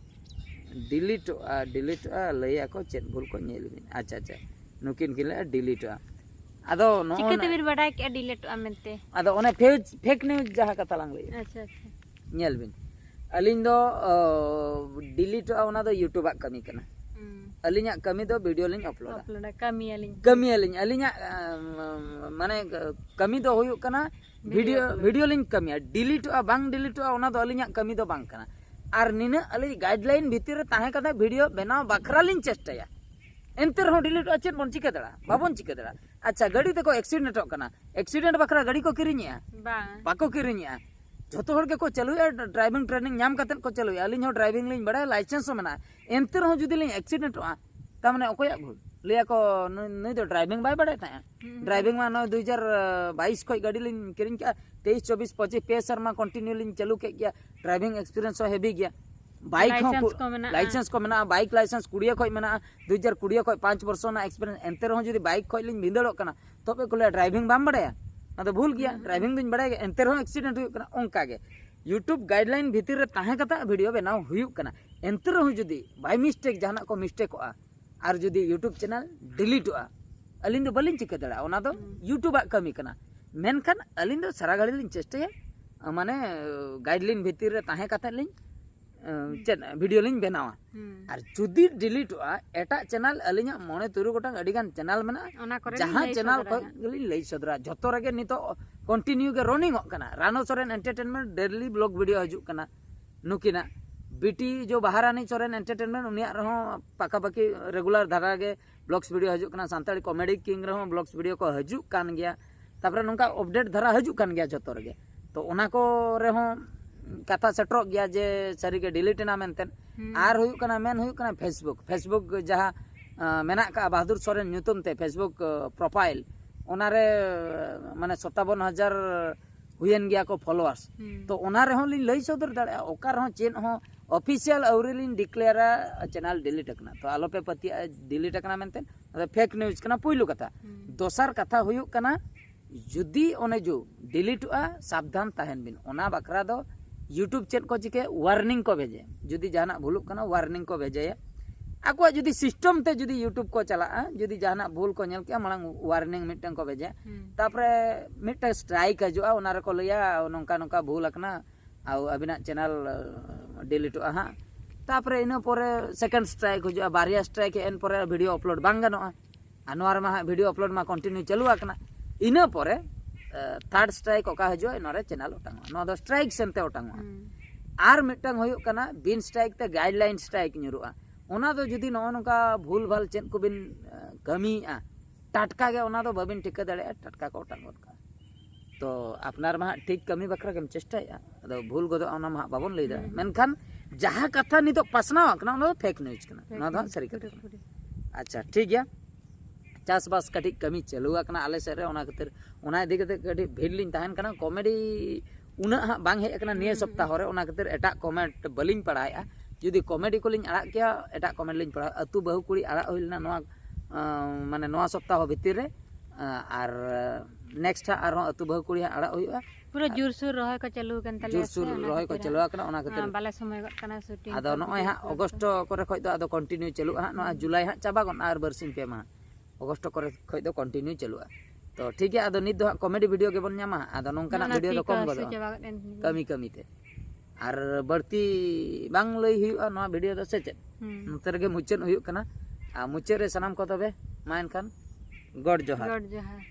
ᱰᱤᱞᱤᱴᱚᱜᱼᱟ, ᱰᱤᱞᱤᱴᱚᱜᱼᱟ, ᱞᱟᱹᱭ ᱟᱠᱚ ᱪᱮᱫ ᱵᱷᱩᱞ ᱠᱚ ᱧᱮᱞ ᱵᱤᱱ᱾ ᱟᱪᱪᱷᱟ, ᱟᱪᱪᱷᱟ, ᱱᱩᱠᱤᱱ ᱠᱤᱱ ᱞᱟᱹᱭᱟ ᱰᱤᱞᱤᱴᱚᱜᱼᱟ᱾ ᱟᱫᱚ ᱱᱚᱜᱼᱚ ᱪᱤᱠᱟᱹ ᱱᱟ-, ᱛᱮᱵᱤᱱ ᱵᱟᱰᱟᱭ ᱠᱮᱜᱼᱟ ᱰᱤᱞᱤᱴᱚᱜᱼᱟ ᱢᱮᱱᱛᱮ? ᱟᱫᱚ ᱚᱱᱮ ᱯᱷᱮᱡᱽ, ᱯᱷᱮᱠ ᱱᱤᱭᱩᱡᱽ ᱡᱟᱦᱟᱸ ᱠᱟᱛᱷᱟ ᱞᱟᱝ ᱞᱟᱹᱭᱮᱫᱼᱟ᱾ ᱟᱪᱪᱷᱟ, ᱟᱪᱪᱷᱟ᱾ ᱧᱮᱞ ᱵᱤᱱ, ᱟᱹᱞᱤᱧ ᱫᱚ, ᱚ, ᱰᱤᱞᱤᱴᱚᱜᱼᱟ, ᱚᱱᱟ ᱫᱚ YouTube ᱟᱜ ᱠᱟᱹᱢᱤ ᱠᱟᱱᱟ᱾ ᱦᱩᱸ᱾ ᱟᱹᱞᱤᱧᱟᱜ ᱠᱟᱹᱢᱤ ᱫᱚ ᱵᱷᱤᱰᱤᱭᱳ ᱞᱤᱧ ᱟᱯᱞᱳᱰᱟ᱾ ᱟᱯᱞᱳᱰᱟ, ᱠᱟᱹᱢᱤᱭᱟᱞᱤᱧ᱾ ᱠᱟᱹᱢᱤᱭᱟᱞᱤᱧ, ᱟᱹᱞᱤᱧᱟᱜ, ᱟᱢ, ᱢᱟᱱᱮ, ᱠᱟᱹᱢᱤ ᱫᱚ ᱦᱩᱭᱩᱜ ᱠᱟᱱᱟ ᱵᱷᱤᱰᱤᱭᱳ ᱵᱷᱤᱰᱤᱭᱳ, ᱟᱯᱞᱳᱰ᱾ ᱵᱷᱤᱰᱤᱭᱳ ᱞᱤᱧ ᱠᱟᱹᱢᱤᱭᱟ᱾ ᱰᱤᱞᱤᱴᱚᱜᱼᱟ, ᱵᱟᱝ ᱰᱤᱞᱤᱴᱚᱜᱼᱟ, ᱚᱱᱟ ᱫᱚ ᱟᱹᱞᱤᱧᱟᱜ ᱠᱟᱹᱢᱤ ᱫᱚ ᱵᱟᱝ ᱠᱟᱱᱟ᱾ ᱟᱨ ᱱᱤᱱᱟᱹᱜ ᱟᱹᱞᱤᱧ ᱜᱟᱭᱤᱰᱞᱟᱭᱤᱱ ᱵᱷᱤᱛᱤᱨ ᱨᱮ ᱛᱟᱦᱮᱸ ᱠᱟᱛᱮ ᱵᱷᱤᱰᱤᱭᱳ ᱵᱮᱱᱟᱣ ᱵᱟᱠᱷᱨᱟ ᱞᱤᱧ ᱪᱮᱥᱴᱟᱭᱟ᱾ ᱮᱱᱛᱮ ᱨᱮᱦᱚᱸ ᱰᱤᱞᱤᱴᱚᱜᱼᱟ, ᱪᱮᱫ ᱵᱚᱱ ᱪᱤᱠᱟᱹ ᱫᱟᱲᱮᱭᱟᱜᱼᱟ? ᱵᱟᱵᱚᱱ ᱪᱤᱠᱟᱹ ᱫᱟᱲᱮᱭᱟᱜᱼᱟ᱾ ᱟᱪᱪᱷᱟ, ᱜᱟᱹᱰᱤ ᱛᱮᱠᱚ ᱮᱠᱥᱤᱰᱮᱱᱴᱚᱜ ᱠᱟᱱᱟ, ᱮᱠᱥᱤᱰᱮᱱᱴ ᱵᱟᱠᱷᱨᱟ ᱜᱟᱹᱰᱤ ᱠᱚ ᱠᱤᱨᱤᱧᱮᱜᱼᱟ? ᱵᱟᱝ᱾ ᱵᱟᱠᱚ ᱠᱤᱨᱤᱧᱮᱜᱼᱟ᱾ ᱡᱷᱚᱛᱚ ᱦᱚᱲ ᱜᱮᱠᱚ ᱪᱟᱹᱞᱩᱭᱟ, driving training ᱧᱟᱢ ᱠᱟᱛᱮᱫ ᱠᱚ ᱪᱟᱹᱞᱩᱭᱟ᱾ ᱟᱹᱞᱤᱧ ᱦᱚᱸ driving ᱞᱤᱧ ᱵᱟᱲᱟᱭᱟ, licence ᱦᱚᱸ ᱢᱮᱱᱟᱜᱼᱟ, ᱮᱱᱛᱮ ᱨᱮᱦᱚᱸ ᱡᱩᱫᱤ ᱞᱤᱧ accidentᱚᱜᱼᱟ, ᱛᱟᱨ ᱢᱟᱱᱮ ᱚᱠᱚᱭᱟᱜ ᱵᱷᱩᱞ? ᱞᱟᱹᱭᱟᱠᱚ, "ᱱᱩᱭ, ᱱᱩᱭ ᱫᱚ driving ᱵᱟᱭ ᱵᱟᱲᱟᱭ ᱛᱟᱦᱮᱸᱜᱼᱟ, driving ᱢᱟ ᱱᱚᱜᱼᱚᱭ ᱫᱩ ᱦᱟᱡᱟᱨ ᱵᱟᱭᱤᱥ ᱠᱷᱚᱱ ᱜᱟᱹᱰᱤ ᱞᱤᱧ ᱠᱤᱨᱤᱧ ᱠᱟᱜᱼᱟ, ᱛᱮᱭᱤᱥ, ᱪᱚᱵᱵᱤᱥ, ᱯᱚᱸᱪᱤᱥ, ᱯᱮ ᱥᱮᱨᱢᱟ continue ᱞᱤᱧ ᱪᱟᱹᱞᱩ ᱠᱮᱫ ᱜᱮᱭᱟ, driving experience ᱦᱚᱸ heavy ᱜᱮᱭᱟ, bike ᱦᱚᱸ licence ᱠᱚ ᱢᱮᱱᱟᱜᱼᱟ᱾ Licence ᱠᱚ ᱢᱮᱱᱟᱜᱼᱟ, bike licence ᱠᱩᱲᱤᱭᱟᱹ ᱠᱷᱚᱱ ᱢᱮᱱᱟᱜᱼᱟ, ᱫᱩ ᱦᱟᱡᱟᱨ ᱠᱩᱲᱤᱭᱟᱹ ᱠᱷᱚᱱ ᱯᱟᱸᱪ ᱵᱚᱨᱥᱚ ᱨᱮᱱᱟᱜ experience, ᱮᱱᱛᱮ ᱨᱮᱦᱚᱸ ᱡᱩᱫᱤ bike ᱠᱷᱚᱱ ᱞᱤᱧ ᱵᱷᱤᱸᱫᱟᱹᱲᱚᱜ ᱠᱟᱱᱟ, ᱛᱚᱵᱮ ᱠᱚ ᱞᱟᱹᱭᱟ, 'driving ᱵᱟᱢ ᱵᱟᱲᱟᱭᱟ?' ᱚᱱᱟ ᱫᱚ ᱵᱷᱩᱞ ᱜᱮᱭᱟ, driving ᱫᱩᱧ ᱵᱟᱲᱟᱭ ᱜᱮᱭᱟ, ᱮᱱᱛᱮ ᱨᱮᱦᱚᱸ accident ᱦᱩᱭᱩᱜ ᱠᱟᱱᱟ᱾ ᱚᱱᱠᱟ ᱜᱮ YouTube guideline ᱵᱷᱤᱛᱤᱨ ᱨᱮ ᱛᱟᱦᱮᱸ ᱠᱟᱛᱮ video ᱵᱮᱱᱟᱣ ᱦᱩᱭᱩᱜ ᱠᱟᱱᱟ, ᱮᱱᱛᱮ ᱨᱮᱦᱚᱸ ᱡᱩᱫᱤ by mistake ᱡᱟᱦᱟᱱᱟᱜ ᱠᱚ mistakeᱚᱜᱼᱟ ᱟᱨ ᱡᱩᱫᱤ YouTube channel deleteᱚᱜᱼᱟ, ᱟᱹᱞᱤᱧ ᱫᱚ ᱵᱟᱹᱞᱤᱧ ᱪᱤᱠᱟᱹ ᱫᱟᱲᱮᱭᱟᱜᱼᱟ, ᱚᱱᱟ ᱫᱚ YouTubeᱟᱜ ᱠᱟᱹᱢᱤ ᱠᱟᱱᱟ᱾ ᱢᱮᱱᱠᱷᱟᱱ ᱟᱹᱞᱤᱧ ᱫᱚ ᱥᱟᱨᱟ ᱜᱷᱟᱹᱲᱤ ᱞᱤᱧ ᱪᱮᱥᱴᱟᱭᱟ, ᱢᱟᱱᱮ guideline ᱵᱷᱤᱛᱤᱨ ᱨᱮ ᱛᱟᱦᱮᱸ ᱠᱟᱛᱮ ᱞᱤᱧ ᱪᱮᱫ video ᱞᱤᱧ ᱵᱮᱱᱟᱣᱟ᱾ ᱟᱨ ᱡᱩᱫᱤ deleteᱚᱜᱼᱟ, ᱮᱴᱟᱜ channel, ᱟᱹᱞᱤᱧᱟᱜ ᱢᱚᱬᱮ ᱛᱩᱨᱩᱭ ᱜᱚᱴᱟᱝ ᱟᱹᱰᱤ ᱜᱟᱱ channel ᱢᱮᱱᱟᱜᱼᱟ, ᱚᱱᱟ ᱠᱚᱨᱮ ᱞᱤᱧ ᱡᱟᱦᱟᱸ ᱞᱟᱹᱭ channel ᱥᱚᱫᱚᱨᱟ ᱠᱷᱚᱱ ᱦᱟᱸᱜ᱾ ᱜᱮᱞᱤᱧ ᱞᱟᱹᱭ ᱥᱚᱫᱚᱨᱟ, ᱡᱷᱚᱛᱚ ᱨᱮᱜᱮ ᱱᱤᱛᱚᱜ continue ᱜᱮ runningᱚᱜ ᱠᱟᱱᱟ᱾ ᱨᱟᱱᱚ Soren Entertainment daily vlog video ᱦᱤᱡᱩᱜ ᱠᱟᱱᱟ ᱱᱩᱠᱤᱱᱟᱜ᱾ ᱵᱤᱴᱤ ᱡᱚ ᱵᱟᱦᱟᱨᱟᱱᱤ ᱥᱚᱨᱮᱱ Entertainment, ᱩᱱᱤᱭᱟᱜ ᱨᱮᱦᱚᱸ ᱯᱟᱠᱟᱯᱟᱠᱤ regular ᱫᱷᱟᱨᱟ ᱜᱮ vlogs video ᱦᱤᱡᱩᱜ ᱠᱟᱱᱟ᱾ ᱥᱟᱱᱛᱟᱲᱤ Comedy King ᱨᱮᱦᱚᱸ vlogs video ᱠᱚ ᱦᱤᱡᱩᱜ ᱠᱟᱱ ᱜᱮᱭᱟ᱾ ᱛᱟᱯᱚᱨᱮ ᱱᱚᱝᱠᱟ update ᱫᱷᱟᱨᱟ ᱦᱤᱡᱩᱜ ᱠᱟᱱ ᱜᱮᱭᱟ ᱡᱷᱚᱛᱚ ᱨᱮᱜᱮ᱾ ᱛᱚ ᱚᱱᱟ ᱠᱚ ᱨᱮᱦᱚᱸ ᱠᱟᱛᱷᱟ ᱥᱮᱴᱮᱨᱚᱜ ᱜᱮᱭᱟ ᱡᱮ ᱥᱟᱹᱨᱤᱜᱮ delete ᱮᱱᱟ ᱢᱮᱱᱛᱮ᱾ ᱟᱨ ᱦᱩᱭᱩᱜ ᱠᱟᱱᱟ, ᱢᱮᱱ ᱦᱩᱭᱩᱜ ᱠᱟᱱᱟ Facebook, Facebook ᱡᱟᱦᱟᱸ, ᱟᱸ, ᱢᱮᱱᱟᱜ ᱠᱟᱜᱼᱟ ᱵᱟᱦᱟᱫᱩᱨ ᱥᱚᱨᱮᱱ ᱧᱩᱛᱩᱢ ᱛᱮ Facebook, ᱟᱸ, profile, ᱚᱱᱟᱨᱮ, ᱟᱸ, ᱢᱟᱱᱮ ᱥᱚᱛᱟᱵᱚᱱ ᱦᱟᱡᱟᱨ ᱦᱩᱭᱮᱱ ᱜᱮᱭᱟ ᱠᱚ followers᱾ ᱛᱚ ᱚᱱᱟ ᱨᱮᱦᱚᱸ ᱞᱤᱧ ᱞᱟᱹᱭ ᱥᱚᱫᱚᱨ ᱫᱟᱲᱮᱭᱟᱜᱼᱟ, ᱚᱠᱟ ᱨᱮᱦᱚᱸ ᱪᱮᱫ ᱦᱚᱸ official ᱟᱹᱣᱨᱤ ᱞᱤᱧ declareᱟ channel delete ᱟᱠᱟᱱᱟ᱾ ᱛᱚ ᱟᱞᱚᱯᱮ ᱯᱟᱹᱛᱭᱟᱹᱜᱼᱟ delete ᱟᱠᱟᱱᱟ ᱢᱮᱱᱛᱮ, ᱚᱱᱟ ᱫᱚ fake news ᱠᱟᱱᱟ, ᱯᱩᱭᱞᱩ ᱠᱟᱛᱷᱟ᱾ ᱫᱚᱥᱟᱨ ᱠᱟᱛᱷᱟ ᱦᱩᱭᱩᱜ ᱠᱟᱱᱟ, ᱡᱩᱫᱤ ᱚᱱᱮ ᱡᱚ deleteᱚᱜᱼᱟ, ᱥᱟᱵᱫᱷᱟᱱ ᱛᱟᱦᱮᱱ ᱵᱤᱱ᱾ ᱚᱱᱟ ᱵᱟᱠᱷᱨᱟ ᱫᱚ YouTube ᱪᱮᱫ ᱠᱚ ᱪᱤᱠᱟᱹᱭᱟ, warning ᱠᱚ ᱵᱷᱮᱡᱟᱭᱟ᱾ ᱡᱩᱫᱤ ᱡᱟᱦᱟᱱᱟᱜ ᱵᱷᱩᱞᱩᱜ ᱠᱟᱱᱟ, warning ᱠᱚ ᱵᱷᱮᱡᱟᱭᱟ᱾ ᱟᱠᱚᱣᱟᱜ ᱡᱩᱫᱤ system ᱛᱮ ᱡᱩᱫᱤ YouTube ᱠᱚ ᱪᱟᱞᱟᱜᱼᱟ, ᱡᱩᱫᱤ ᱡᱟᱦᱟᱱᱟᱜ ᱵᱷᱩᱞ ᱠᱚ ᱧᱮᱞ ᱠᱮᱜᱼᱟ, ᱢᱟᱲᱟᱝ warning ᱢᱤᱫᱴᱟᱝ ᱠᱚ ᱵᱷᱮᱡᱟᱭᱟ᱾ ᱛᱟᱯᱚᱨᱮ ᱢᱤᱫᱴᱟᱝ strike ᱦᱤᱡᱩᱜᱼᱟ, ᱚᱱᱟ ᱨᱮᱠᱚ ᱞᱟᱹᱭᱟ, "ᱱᱚᱝᱠᱟ ᱱᱚᱝᱠᱟ ᱵᱷᱩᱞ ᱟᱠᱟᱱᱟ, ᱟᱨ ᱟᱹᱵᱤᱱᱟᱜ channel, ᱟᱸ, deleteᱚᱜᱼᱟ ᱦᱟᱸᱜ᱾" ᱛᱟᱯᱚᱨᱮ ᱤᱱᱟᱹ ᱯᱚᱨᱮ second strike ᱦᱤᱡᱩᱜᱼᱟ, ᱵᱟᱨᱭᱟ strike ᱦᱮᱡ ᱮᱱ ᱯᱚᱨᱮ video upload ᱵᱟᱝ ᱜᱟᱱᱚᱜᱼᱟ᱾ ᱟᱨ ᱱᱚᱣᱟ ᱨᱮᱢᱟ ᱦᱟᱸᱜ video upload ᱢᱟ continue ᱪᱟᱹᱞᱩ ᱟᱠᱟᱱᱟ᱾ ᱤᱱᱟᱹ ᱯᱚᱨᱮ, ᱟᱸ, third strike ᱚᱠᱟ ᱦᱤᱡᱩᱜᱼᱟ, ᱱᱚᱣᱟ ᱨᱮ channel ᱚᱴᱟᱝᱚᱜᱼᱟ᱾ ᱱᱚᱣᱟ ᱫᱚ strike ᱥᱮᱱᱛᱮ ᱚᱴᱟᱝᱚᱜᱼᱟ᱾ ᱟᱨ ᱢᱤᱫᱴᱟᱝ ᱦᱩᱭᱩᱜ ᱠᱟᱱᱟ, ᱵᱤᱱ strike ᱛᱮ guideline strike ᱧᱩᱨᱩᱜᱼᱟ᱾ ᱚᱱᱟ ᱫᱚ ᱡᱩᱫᱤ ᱱᱚᱜᱼᱚ ᱱᱚᱝᱠᱟ ᱵᱷᱩᱞ ᱵᱷᱟᱞ ᱪᱮᱫ ᱠᱚᱵᱤᱱ, ᱟᱸ, ᱠᱟᱹᱢᱤᱭᱮᱫᱼᱟ, ᱴᱟᱴᱠᱟ ᱜᱮ ᱚᱱᱟ ᱫᱚ ᱵᱟᱹᱵᱤᱱ ᱴᱷᱤᱠᱟᱹ ᱫᱟᱲᱮᱭᱟᱜᱼᱟ, ᱴᱟᱴᱠᱟ ᱠᱚ ᱚᱴᱟᱝ ᱜᱚᱫ ᱠᱟᱜᱼᱟ᱾ ᱛᱚ ᱟᱯᱱᱟᱨ ᱢᱟ ᱦᱟᱸᱜ ᱴᱷᱤᱠ ᱠᱟᱹᱢᱤ ᱵᱟᱠᱷᱨᱟ ᱜᱮᱢ ᱪᱮᱥᱴᱟᱭᱮᱫᱼᱟ, ᱟᱫᱚ ᱵᱷᱩᱞ ᱜᱚᱫᱚᱜᱼᱟ ᱚᱱᱟ ᱢᱟ ᱦᱟᱸᱜ ᱵᱟᱵᱚᱱ ᱞᱟᱹᱭ ᱫᱟᱲᱮᱭᱟᱜᱼᱟ᱾ ᱦᱩᱸ᱾ ᱢᱮᱱᱠᱷᱟᱱ ᱡᱟᱦᱟᱸ ᱠᱟᱛᱷᱟ ᱱᱤᱛᱚᱜ ᱯᱟᱥᱱᱟᱣ ᱟᱠᱟᱱᱟ ᱚᱱᱟ ᱫᱚ ᱯᱷᱮᱠ ᱱᱤᱭᱩᱡᱽ ᱠᱟᱱᱟ, ᱱᱚᱣᱟ ᱫᱚ ᱦᱟᱸᱜ ᱥᱟᱹᱨᱤ ᱠᱟᱛᱷᱟ ᱠᱟᱱᱟ᱾ ᱟᱪᱪᱷᱟ, ᱴᱷᱤᱠ ᱜᱮᱭᱟ᱾ ᱪᱟᱥᱵᱟᱥ ᱠᱟᱹᱴᱤᱡ ᱠᱟᱹᱢᱤ ᱪᱟᱹᱞᱩ ᱟᱠᱟᱱᱟ ᱟᱞᱮ ᱥᱮᱫ ᱨᱮ, ᱚᱱᱟ ᱠᱷᱟᱹᱛᱤᱨ ᱚᱱᱟ ᱤᱫᱤ ᱠᱟᱛᱮ ᱠᱟᱹᱴᱤᱡ ᱵᱷᱤᱲ ᱞᱤᱧ ᱛᱟᱦᱮᱱ ᱠᱟᱱᱟ᱾ ᱠᱚᱢᱮᱰᱤ ᱩᱱᱟᱹᱜ ᱦᱟᱸᱜ ᱵᱟᱝ ᱦᱮᱡ ᱟᱠᱟᱱᱟ ᱱᱤᱭᱟᱹ ᱦᱩᱸ᱾ ᱥᱚᱯᱛᱟᱦᱚ ᱨᱮ, ᱚᱱᱟ ᱠᱷᱟᱹᱛᱤᱨ ᱮᱴᱟᱜ ᱠᱚᱢᱮᱱᱴ ᱵᱟᱹᱞᱤᱧ ᱯᱟᱲᱦᱟᱣᱮᱫᱼᱟ᱾ ᱡᱩᱫᱤ ᱠᱚᱢᱮᱰᱤ ᱠᱚᱞᱤᱧ ᱟᱲᱟᱜ ᱠᱮᱭᱟ, ᱮᱴᱟᱜ ᱠᱚᱢᱮᱱᱴ ᱞᱤᱧ ᱯᱟᱲᱦᱟᱣ᱾ ᱟᱹᱛᱩ ᱵᱟᱹᱦᱩ ᱠᱩᱲᱤ ᱟᱲᱟᱜ ᱦᱩᱭ ᱞᱮᱱᱟ ᱱᱚᱣᱟ, ᱟᱸ, ᱢᱟᱱᱮ ᱱᱚᱣᱟ ᱥᱚᱯᱛᱟᱦᱚ ᱵᱷᱤᱛᱤᱨ ᱨᱮ, ᱟᱸ, ᱟᱨ ᱱᱮᱠᱥᱴ ᱦᱟᱸᱜ ᱟᱨᱦᱚᱸ ᱟᱹᱛᱩ ᱵᱟᱹᱦᱩ ᱠᱩᱲᱤ ᱦᱟᱸᱜ ᱟᱲᱟᱜ ᱦᱩᱭᱩᱜᱼᱟ᱾ ᱯᱩᱨᱟᱹ ᱡᱳᱨᱥᱳᱨ ᱨᱚᱦᱚᱭ ᱠᱚ ᱪᱟᱹᱞᱩ ᱟᱠᱟᱱ ᱛᱟᱞᱮᱭᱟ ᱥᱮ, ᱡᱳᱨᱥᱳᱨ ᱚᱱᱟ ᱨᱚᱦᱚᱭ ᱠᱚ ᱠᱷᱟᱹᱛᱤᱨ ᱪᱟᱹᱞᱩ ᱟᱠᱟᱱᱟ, ᱚᱱᱟ ᱠᱷᱟᱹᱛᱤᱨ᱾ ᱦᱟᱸᱜ ᱵᱟᱞᱮ ᱥᱚᱢᱚᱭ ᱜᱚᱫ ᱠᱟᱱᱟ ᱥᱩᱴᱤᱝ ᱟᱫᱚ ᱠᱚ, ᱱᱚᱜᱼᱚᱭ ᱵᱷᱤᱰᱤᱭᱳ ᱦᱟᱸᱜ ᱠᱚ᱾ ᱚᱜᱚᱥᱴᱚ ᱠᱚᱨᱮ ᱠᱷᱚᱡ ᱫᱚ ᱟᱫᱚ ᱠᱚᱱᱴᱤᱱᱤᱭᱩ ᱪᱟᱹᱞᱩᱜᱼᱟ ᱦᱟᱸᱜ, ᱱᱚᱣᱟ ᱡᱩᱞᱟᱭ ᱦᱟᱸᱜ ᱪᱟᱵᱟ ᱜᱚᱫ ᱱᱟ, ᱟᱨ ᱵᱟᱨᱥᱤᱧ ᱯᱮ ᱢᱟᱦᱟ ᱚᱜᱚᱥᱴᱚ ᱠᱚᱨᱮ ᱠᱷᱚᱡ ᱫᱚ ᱠᱚᱱᱴᱤᱱᱤᱭᱩ ᱪᱟᱹᱞᱩᱜᱼᱟ᱾ ᱛᱚ ᱴᱷᱤᱠ ᱜᱮᱭᱟ, ᱟᱫᱚ ᱱᱤᱛ ᱫᱚ ᱦᱟᱸᱜ ᱠᱚᱢᱮᱰᱤ ᱵᱷᱤᱰᱤᱭᱳ ᱜᱮᱵᱚᱱ ᱧᱟᱢᱟ, ᱟᱫᱚ ᱱᱚᱝᱠᱟᱱᱟᱜ ᱚᱱᱟ ᱵᱷᱤᱰᱤᱭᱳ ᱛᱤ ᱫᱚ ᱠᱚ ᱠᱚᱢ ᱦᱟᱹᱥᱩ ᱜᱚᱫᱚᱜᱼᱟ ᱪᱟᱵᱟ ᱜᱚᱫ ᱮᱱ ᱠᱷᱟᱱ ᱜᱮ᱾ ᱠᱟᱹᱢᱤ ᱠᱟᱹᱢᱤ ᱛᱮ᱾ ᱟᱨ ᱵᱟᱹᱲᱛᱤ ᱵᱟᱝ ᱞᱟᱹᱭ ᱦᱩᱭᱩᱜᱼᱟ ᱱᱚᱣᱟ ᱵᱷᱤᱰᱤᱭᱳ ᱫᱚ, ᱥᱮ ᱪᱮᱫ? ᱦᱩᱸ᱾ ᱱᱚᱛᱮ ᱨᱮᱜᱮ ᱢᱩᱪᱟᱹᱫ ᱦᱩᱭᱩᱜ ᱠᱟᱱᱟ᱾ ᱟᱨ ᱢᱩᱪᱟᱹᱫ ᱨᱮ ᱥᱟᱱᱟᱢ ᱠᱚ ᱛᱚᱵᱮ ᱢᱟ ᱮᱱᱠᱷᱟᱱ ᱜᱚᱰ ᱡᱚᱦᱟᱨ᱾ ᱜᱚᱰ ᱡᱚᱦᱟᱨ᱾